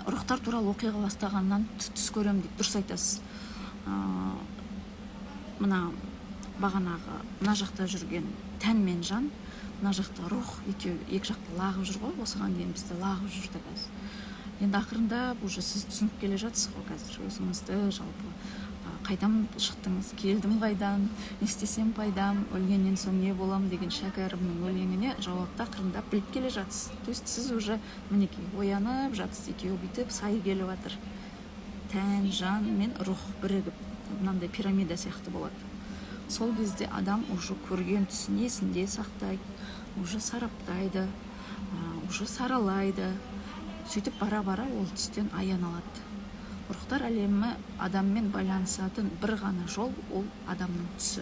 рухтар туралы оқиға бастағаннан түс көрем деп дұрыс айтасыз. Мына бағанағы мына жақта жүрген тән мен жан, мына жақта рух, екеуі екі жақта лағып жүр ғой, осыған дейін бізде лағып жүрді қазір. Енді ақырындап уже сіз түсініп келе жатсыз ғой қазір өзіңізді, жалпы, қайдан шықтыңыз, келдім қайдан, не істесем пайдам, өлгеннен соң не болам деген Шәкәрімнің өлеңіне жауапты ақырындап біліп келе жатсыз. То есть сіз уже мінекей оянып жатсыз, екеуі бүйтіп сай келіп жатыр. Тән, жан мен рух бірігіп мынандай пирамида сияқты болады. Сол кезде адам уже көрген түсін есінде сақтайды, уже сараптайды, уже саралайды. Сөйтіп бара-бара ол түстен аян алады. Рухтар әлемі адаммен байланысатын бір ғана жол ол адамның түсі.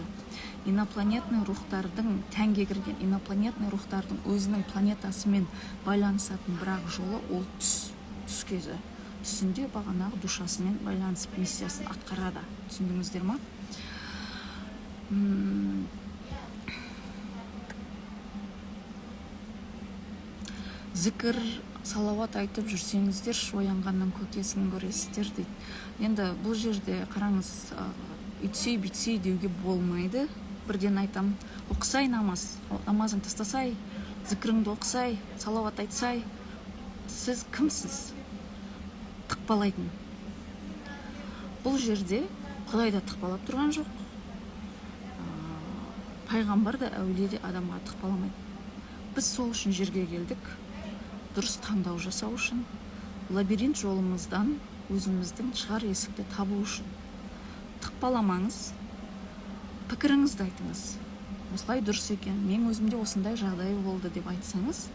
Инопланетный рухтардың, тәнге кірген инопланетный рухтардың өзінің планетасымен байланысатын бір-ақ жолы ол түс, түс кезі. Түсінде бағанағы душасымен байланысып миссиясын атқарады. Түсіндіңіздер ма? Зікір, салауат айтып жүрсеңіздер, оянғанның көкесін көресіздер дейді. Енді бұл жерде қараңыз, Үйтсей бүйтсей деуге болмайды. Бірден айтам, оқысай намаз, намазың тастасай, зікіріңді оқысай, салауат айтсай. Сіз кімсіз? Тықпалайтын. Бұл жерде Құдай да тықпалап тұрған жоқ. Пайғамбар да, әулие де адамға тықпаламайды. Біз сол үшін жерге келдік, дұрыс таңдау жасау үшін, лабиринт жолымыздан өзіміздің шығар есікті табу үшін. Тықпаламаңыз, пікіріңізді айтыңыз. Осылай дұрыс екен, мен өзімде осындай жағдай болды деп айтсаңыз,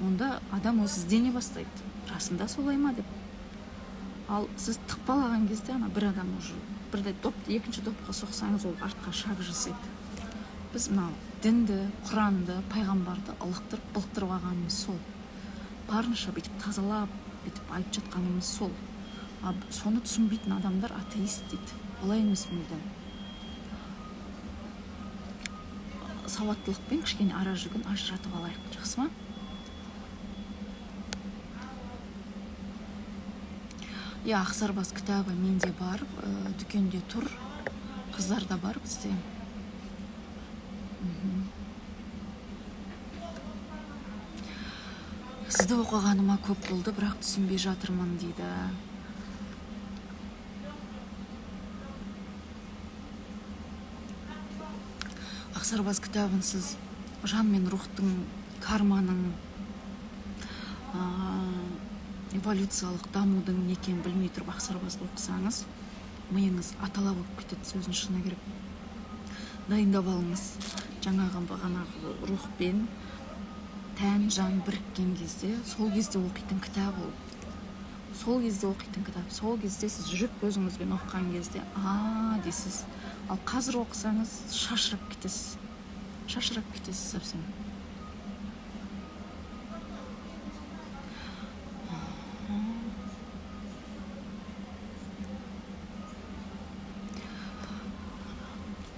онда адам өзі іздене бастайды. Расында солай ма деп. Ал сіз тықпалаған кезде ана бір адам уже бірде доп, екінші допқа соқсаңыз, ол артқа шаг жасайды. Біз мынау дінді, Құранды, пайғамбарды ылықтырып, былықтырып алғанымыз сол. Барынша бүйтіп тазалап, бүйтіп айтып жатқанымыз сол. А соны түсінбейтін адамдар атеист дейді. Олай емес мүлдем. Сауаттылықпен кішкене ара жігін ажыратып алайық, жақсы ма? Иә, Ақсарбас кітабы менде бар, дүкенде тұр, қыздарда бар бізде. Сізді оқығаныма көп болды, бірақ түсінбей жатырмын дейді. Ақсарбас кітабын сіз жан мен рухтың, карманың, эволюциялық дамудың не екенін білмей тұрып Ақсарбасты оқысаңыз, миыңыз атала болып кетеді, сөздің шыны керек. Дайындап алыңыз. Жаңағы бағанағы рух пен тән, жан біріккен кезде, сол кезде оқитын кітап ол. Сол кезде оқитын кітап. Сол кезде сіз жүрек көзіңізбен оқыған кезде, а дейсіз. Ал қазір оқысаңыз, шашырап кетесіз. Шашырап кетесіз совсем.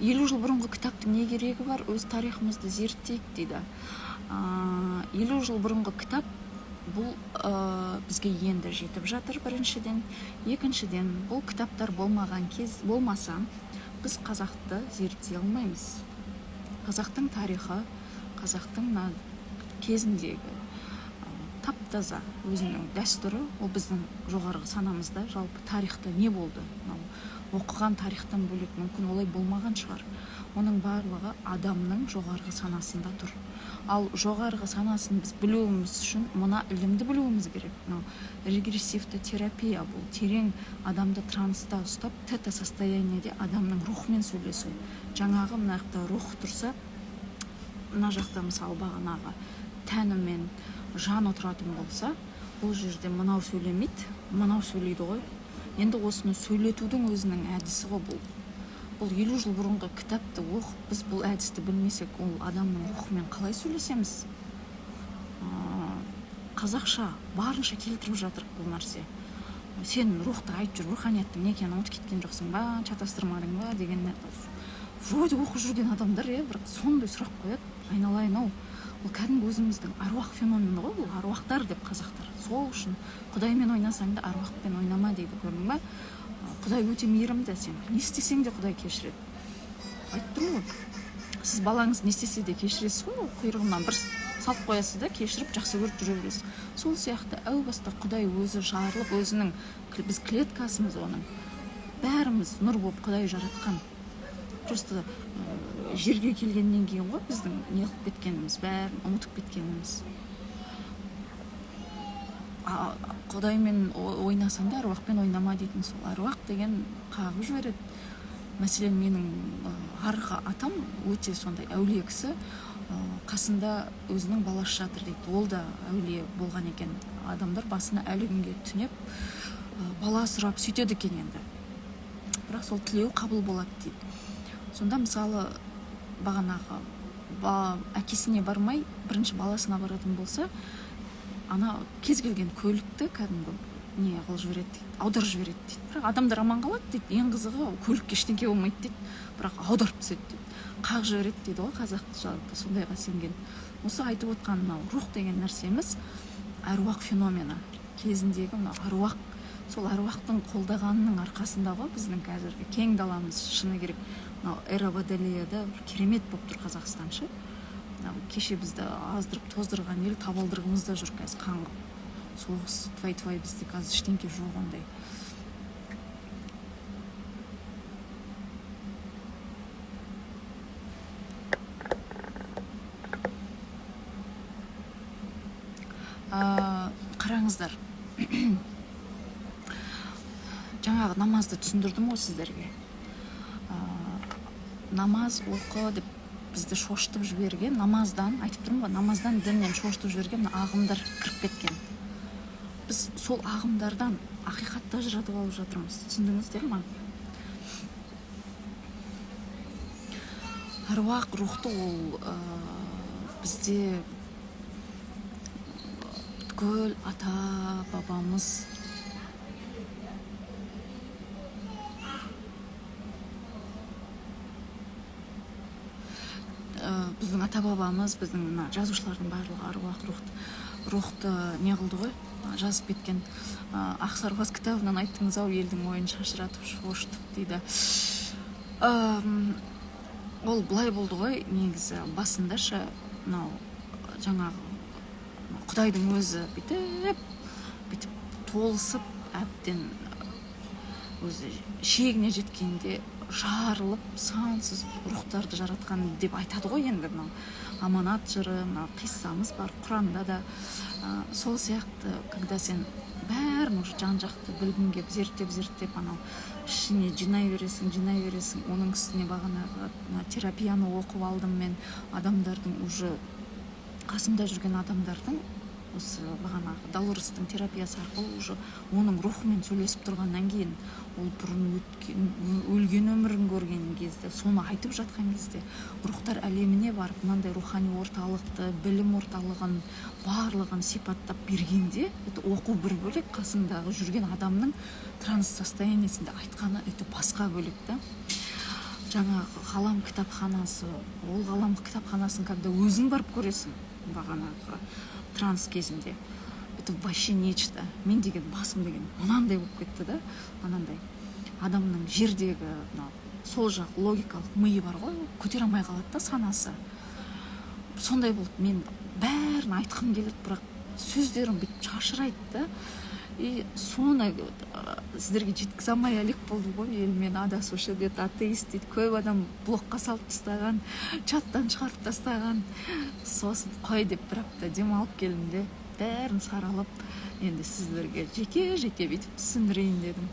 50 жыл бұрынғы кітаптың не керегі бар? Өз тарихымызды зерттейік дейді. 50 жыл бұрынғы кітап бұл бізге енді жетіп жатыр біріншіден. Екіншіден, бұл кітаптар болмаған кез болмаса, біз қазақты зерттей алмаймыз. Қазақтың тарихы, қазақтың мына кезіндегі тап-таза өзінің дәстүрі, ол біздің жоғарғы санамызда жалпы тарихта не болды? Мынау оқыған тарихтан бөлек мүмкін олай болмаған шығар. Оның барлығы адамның жоғарғы санасында тұр. Ал жоғарғы санасын біз білуіміз үшін мына ілімді білуіміз керек. Мынау регрессивті терапия, бұл терең адамды транста ұстап, тета состояниеде адамның рухымен сөйлесу. Жаңағы мына жақта рух тұрса, мына жақта мысалы бағанағы тәні мен жан отыратын болса, бұл жерде мынау сөйлемейді, мынау сөйлейді ғой. Енді осыны сөйлетудің өзінің әдісі ғой бұл. Бұл 50 жыл бұрынғы кітапты оқып, біз бұл әдісті білмесек, ол адамның рухымен қалай сөйлесеміз? Қазақша барынша келтіріп жатырық бұл нәрсе. Сен рухты айтып жүр, руханияттың не екенін ұмытып кеткен жоқсың ба, шатастырмадың ба деген вроде оқып жүрген адамдар, бірақ сондай сұрақ қояды. Айналайын ау, ол кәдімгі өзіміздің аруақ феномені ғой, бұл аруақтар деп қазақтар. Сол үшін Құдаймен ойнасаң да аруақпен ойнама дейді, көрдің ба? Құдай өте мейірімді, сен не істесең де Құдай кешіреді. Айтып тұрмын ғой, сіз балаңыз не істесе де кешіресіз ғой, құйрығынан бір салып қоясыз да кешіріп жақсы көріп жүре бересіз. Сол сияқты әу баста Құдай өзі жарылып, өзінің біз клеткасымыз оның. Бәріміз нұр болып Құдай жаратқан. Просто жерге келгеннен кейін ғой біздің не қылып кеткеніміз, бәрін ұмытып кеткеніміз. Құдаймен ойнасаң да аруақпен ойнама дейтін сол. Аруақ деген қағып жібереді. Мәселен, менің арғы атам өте сондай әулие кісі, қасында өзінің баласы жатыр дейді. Ол да әулие болған екен. Адамдар басына әлі күнге түнеп, бала сұрап сөйтеді екен енді. Бірақ сол тілеу қабыл болады дейді. Сонда мысалы бағанағы әкесіне бармай бірінші баласына баратын болса, ана кез келген көлікті кәдімгі не қылып жібереді дейді, аударып жібереді дейді. Бірақ адамдар аман қалады дейді. Ең қызығы көлікке ештеңе болмайды дейді, бірақ аударып түседі дейді, қағып жібереді дейді ғой қазақ жалпы сондайға сенген. Осы айтып отқан мынау рух деген нәрсеміз әруақ феномені. Кезіндегі мынау әруақ Сол әруақтың қолдағанының арқасында ғой біздің қазіргі кең даламыз, шыны керек, мынау эра Водолеяда бір керемет болып тұр Қазақстан ше. Мынау кеше бізді аздырып тоздырған ел табалдырығымызда жүр қазір қаңғып. Соғыс твай-твай, бізде қазір ештеңке жоқ ондай. Қараңыздар, жаңағы намазды түсіндірдім ғой сіздерге. Намаз оқы деп бізді шошытып жіберген, намаздан, айтып тұрмын ғой, намаздан, діннен шошытып жіберген мына ағымдар кіріп кеткен. Біз сол ағымдардан ақиқатты ажыратып алып жатырмыз. Түсіндіңіздер ма? Әруақ, рухты ол бізде бүткіл ата бабамыз біздің ата бабамыз, біздің мына жазушылардың барлығы әруақ, рухты не қылды ғой, жазып кеткен. Ақ сарбаз кітабынан айттыңыз ау, елдің ойын шашыратып, шошытып дейді. Ол былай болды ғой, негізі басындашы мынау жаңағы Құдайдың өзі бүйтіп толысып, әбден өзі шегіне жеткенде жарылып, сансыз рухтарды жаратқан деп айтады ғой енді. Мынау аманат жыры, мынау қиссамыз бар, Құранда да. Сол сияқты, когда сен бәрін уже жан-жақты білгің келіп, зерттеп, анау ішіне жинай бересің, жинай бересің. Оның үстіне бағанағы мына терапияны оқып алдым мен, адамдардың уже қасымда жүрген адамдардың осы бағанағы Долорестің терапиясы арқылы уже оның рухымен сөйлесіп тұрғаннан кейін, ол бұрын өткен, өлген өмірін көрген кезде, соны айтып жатқан кезде, рухтар әлеміне барып, мынандай рухани орталықты, білім орталығын, барлығын сипаттап бергенде, это оқу бір бөлек, қасыңдағы жүрген адамның транс состояниесінде айтқаны это басқа бөлек та. Жаңағы ғалам кітапханасы, ол ғалам кітапханасын когда өзің барып көресің, бағанағы транс кезінде, это вообще нечто. Мен деген басым деген мынандай болып кетті да, анандай адамның жердегі мынау сол жақ логикалық миы бар ғой, көтере алмай қалады да санасы. Сондай болды, мен бәрін айтқым келеді, бірақ сөздерім бүйтіп шашырайды да. И соны сіздерге жеткізе алмай әлек болдым ғой. Ел мені адасушы деді, атеист дейді, көп адам блокқа салып тастаған, чаттан шығарып тастаған. Сосын қой деп бір апта демалып келдім де, бәрін саралап, енді сіздерге жеке-жеке бүйтіп түсіндірейін дедім.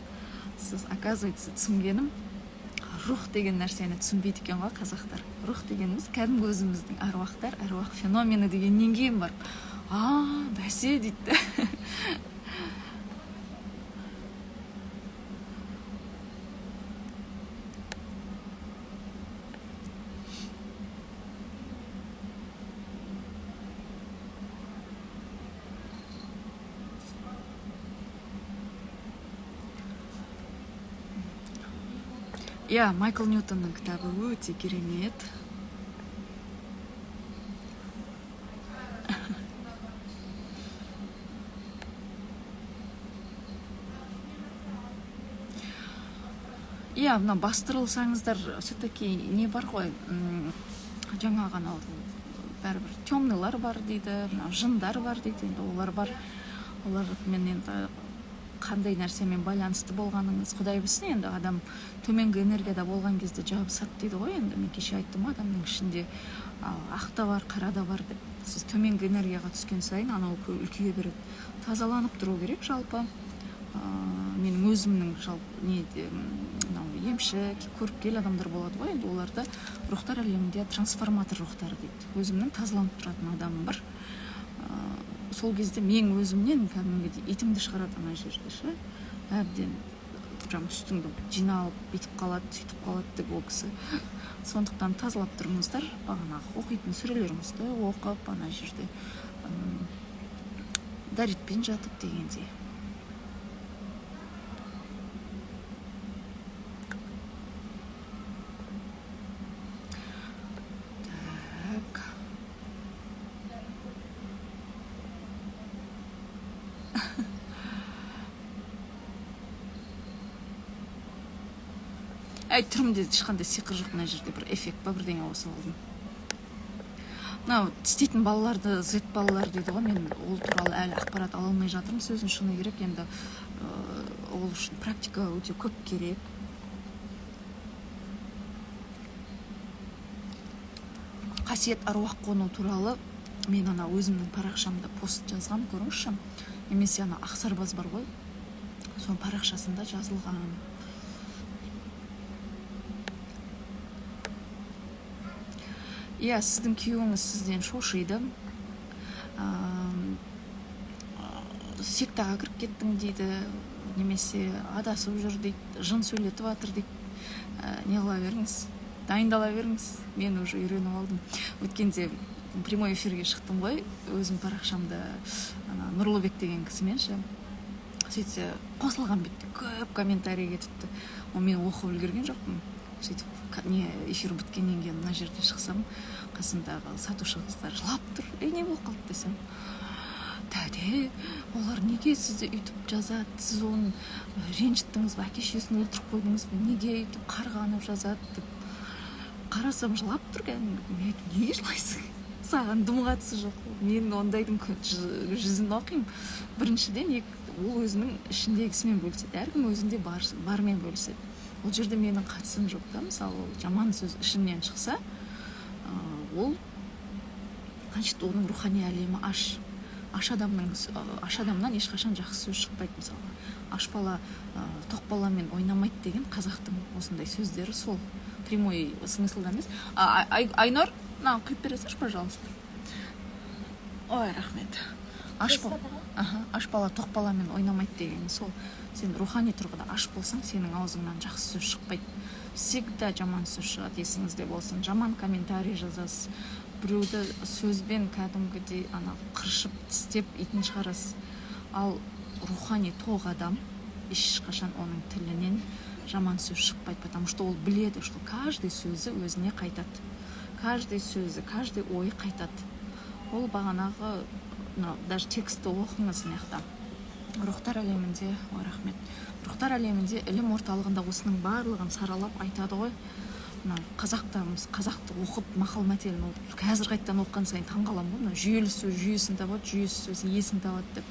Сіз, оказывается, түсінгенім, рух деген нәрсені түсінбейді екен ғой қазақтар. Рух дегеніміз кәдімгі өзіміздің әруақтар, әруақ феномені дегеннен кейін барып, а, бәсе дейді. Иә, Майкл Ньютонның кітабы өте керемет. Иә, мына бастырылсаңыздар, все-таки не бар ғой, жаңағы анау бәрібір темныйлар бар дейді, мынау жындар бар дейді, енді олар бар. Олармен енді қандай нәрсемен байланысты болғаныңыз Құдай білсін. Енді адам төменгі энергияда болған кезде жабысады дейді ғой. Енді мен кеше айттым ғой, адамның ішінде ақ та бар, қара да бар деп. Сіз төменгі энергияға түскен сайын анау үлкейе береді. Тазаланып тұру керек жалпы. Менің өзімнің жалпы неде, мынау емші, көріпкел адамдар болады ғой, енді оларды рухтар әлемінде трансформатор рухтары дейді. Өзімнің тазаланып тұратын адамым бар. Сол кезде мен өзімнен кәдімгідей итімді шығарады ана жерде ше, әбден прям үстіңді жиналып бүйтіп қалады, сөйтіп қалады деп ол кісі. Сондықтан тазалап тұрыңыздар, бағанағы оқитын сүрелеріңізді оқып, ана жерде дәретпен жатып дегендей. Так. Әй, түрімде ешқандай сиқыр жоқ, мына жерде бір эффект па, бірдеңе қосып алдым. Мынау тістейтін балаларды зет балалар дейді ғой, мен ол туралы әлі ақпарат ала алмай жатырмын, сөздің шыны керек. Енді ол үшін практика өте көп керек. Қасиет аруақ қону туралы мен ана өзімнің парақшамда пост жазғам, көріңізші. Немесе ана Ақсарбаз бар ғой, соның парақшасында жазылған. Иә, сіздің күйеуіңіз сізден шошиды. Сектаға кіріп кеттің дейді, немесе адасып жүр дейді, жын сөйлетіп жатыр дейді. Не қыла беріңіз, дайындала беріңіз. Мен уже үйреніп алдым. Өткенде прямой эфирге шықтым ғой, өзім парақшамда ана Нұрлыбек деген кісімен ше. Сөйтсе қосылған бетте көп комментарий кетіпті. Оны мен оқып үлгерген жоқпын. Сөйтіп не эфир біткеннен кейін мына жерде шықсам, қасымдағы сатушы қыздар жылап тұр. Ей, не болып қалды десем, тәте, олар неге сізді өйтіп жазады, сіз оны ренжіттіңіз бе, әке шешесін өлтіріп қойдыңыз ба, неге өйтіп қарғанып жазады деп. Қарасам жылап тұр кәдімгі. Мен айттым, неге жылайсың, саған дым қатысы жоқ. Мен ондайдың жүзін оқимын. Біріншіден, ол өзінің ішіндегісімен бөліседі, әркім өзінде бармен бөліседі. Ол жерде менің қатысым жоқ та. Мысалы, ол жаман сөз ішінен шықса, ол, значит, оның рухани әлемі аш. Аш адамнан ешқашан жақсы сөз шықпайды. Мысалы, аш бала, тоқ баламен ойнамайды деген қазақтың осындай сөздері сол. Прямой смыслда емес. Айнұр, мынаны құйып бере салшы, пожалуйста. Ой, рахмет. Аш аш бала тоқ баламен ойнамайды деген сол. Сен рухани тұрғыда аш болсаң, сенің аузыңнан жақсы сөз шықпайды. Всегда жаман сөз шығады, есіңізде болсын. Жаман комментарий жазасыз. Біреуді сөзбен кәдімгідей ана қыршып, тістеп итін шығарасыз. Ал рухани тоқ адам ешқашан оның тілінен жаман сөз шықпайды, потому что ол біледі, что каждый сөзі өзіне қайтады. Каждый сөзі, каждый ойы қайтады. Ол бағанағы, мынау, даже текстті оқыңыз мына жақта. Рухтар әлемінде, ой, рахмет. Рухтар әлемінде, ілім орталығында осының барлығын саралап айтады ғой. Мына қазақтарымыз, қазақты оқып, мақал мәтелін оқып, қазір қайтадан оқыған сайын таңғаламын ғой. Мына жүйелі сөз жүйесін табады, жүйесіз сөз иесін табады деп.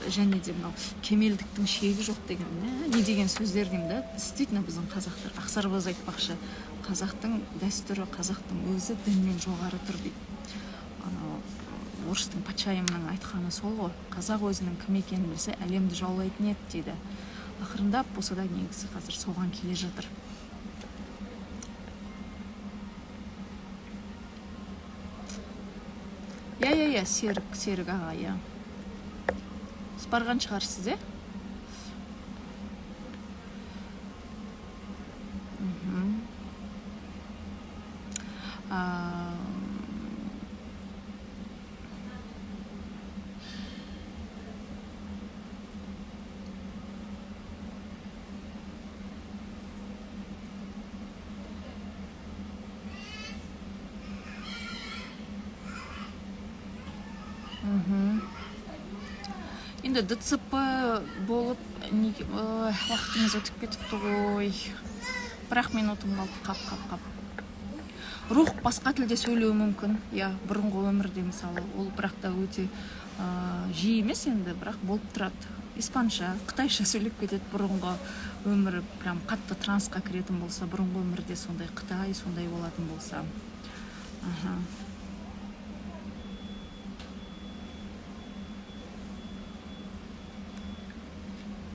Және де мынау кемелдіктің шегі жоқ деген, не деген сөздер деймін да. Действительно, біздің қазақтар, Ақсарбаз айтпақшы, қазақтың дәстүрі, қазақтың өзі діннен жоғары тұр дейді. Анау орыстың патшайымының айтқаны сол ғой, қазақ өзінің кім екенін білсе, әлемді жаулайтын еді дейді. Ақырындап болса да негізі қазір соған келе жатыр. Иә, иә, иә, Серік аға, иә. Сіз барған шығарсыз, иә? Енді ДЦП болып, неге, ой, уақытымыз өтіп кетіпті ғой. Бір-ақ минутым қалды, қап, қап, қап. Рух басқа тілде сөйлеуі мүмкін. Иә, бұрынғы өмірде мысалы, ол бірақ та өте жиі емес енді, бірақ болып тұрады. Испанша, қытайша сөйлеп кетеді бұрынғы өмірі, прям қатты трансқа кіретін болса, бұрынғы өмірде сондай қытай, сондай болатын болса. Аха.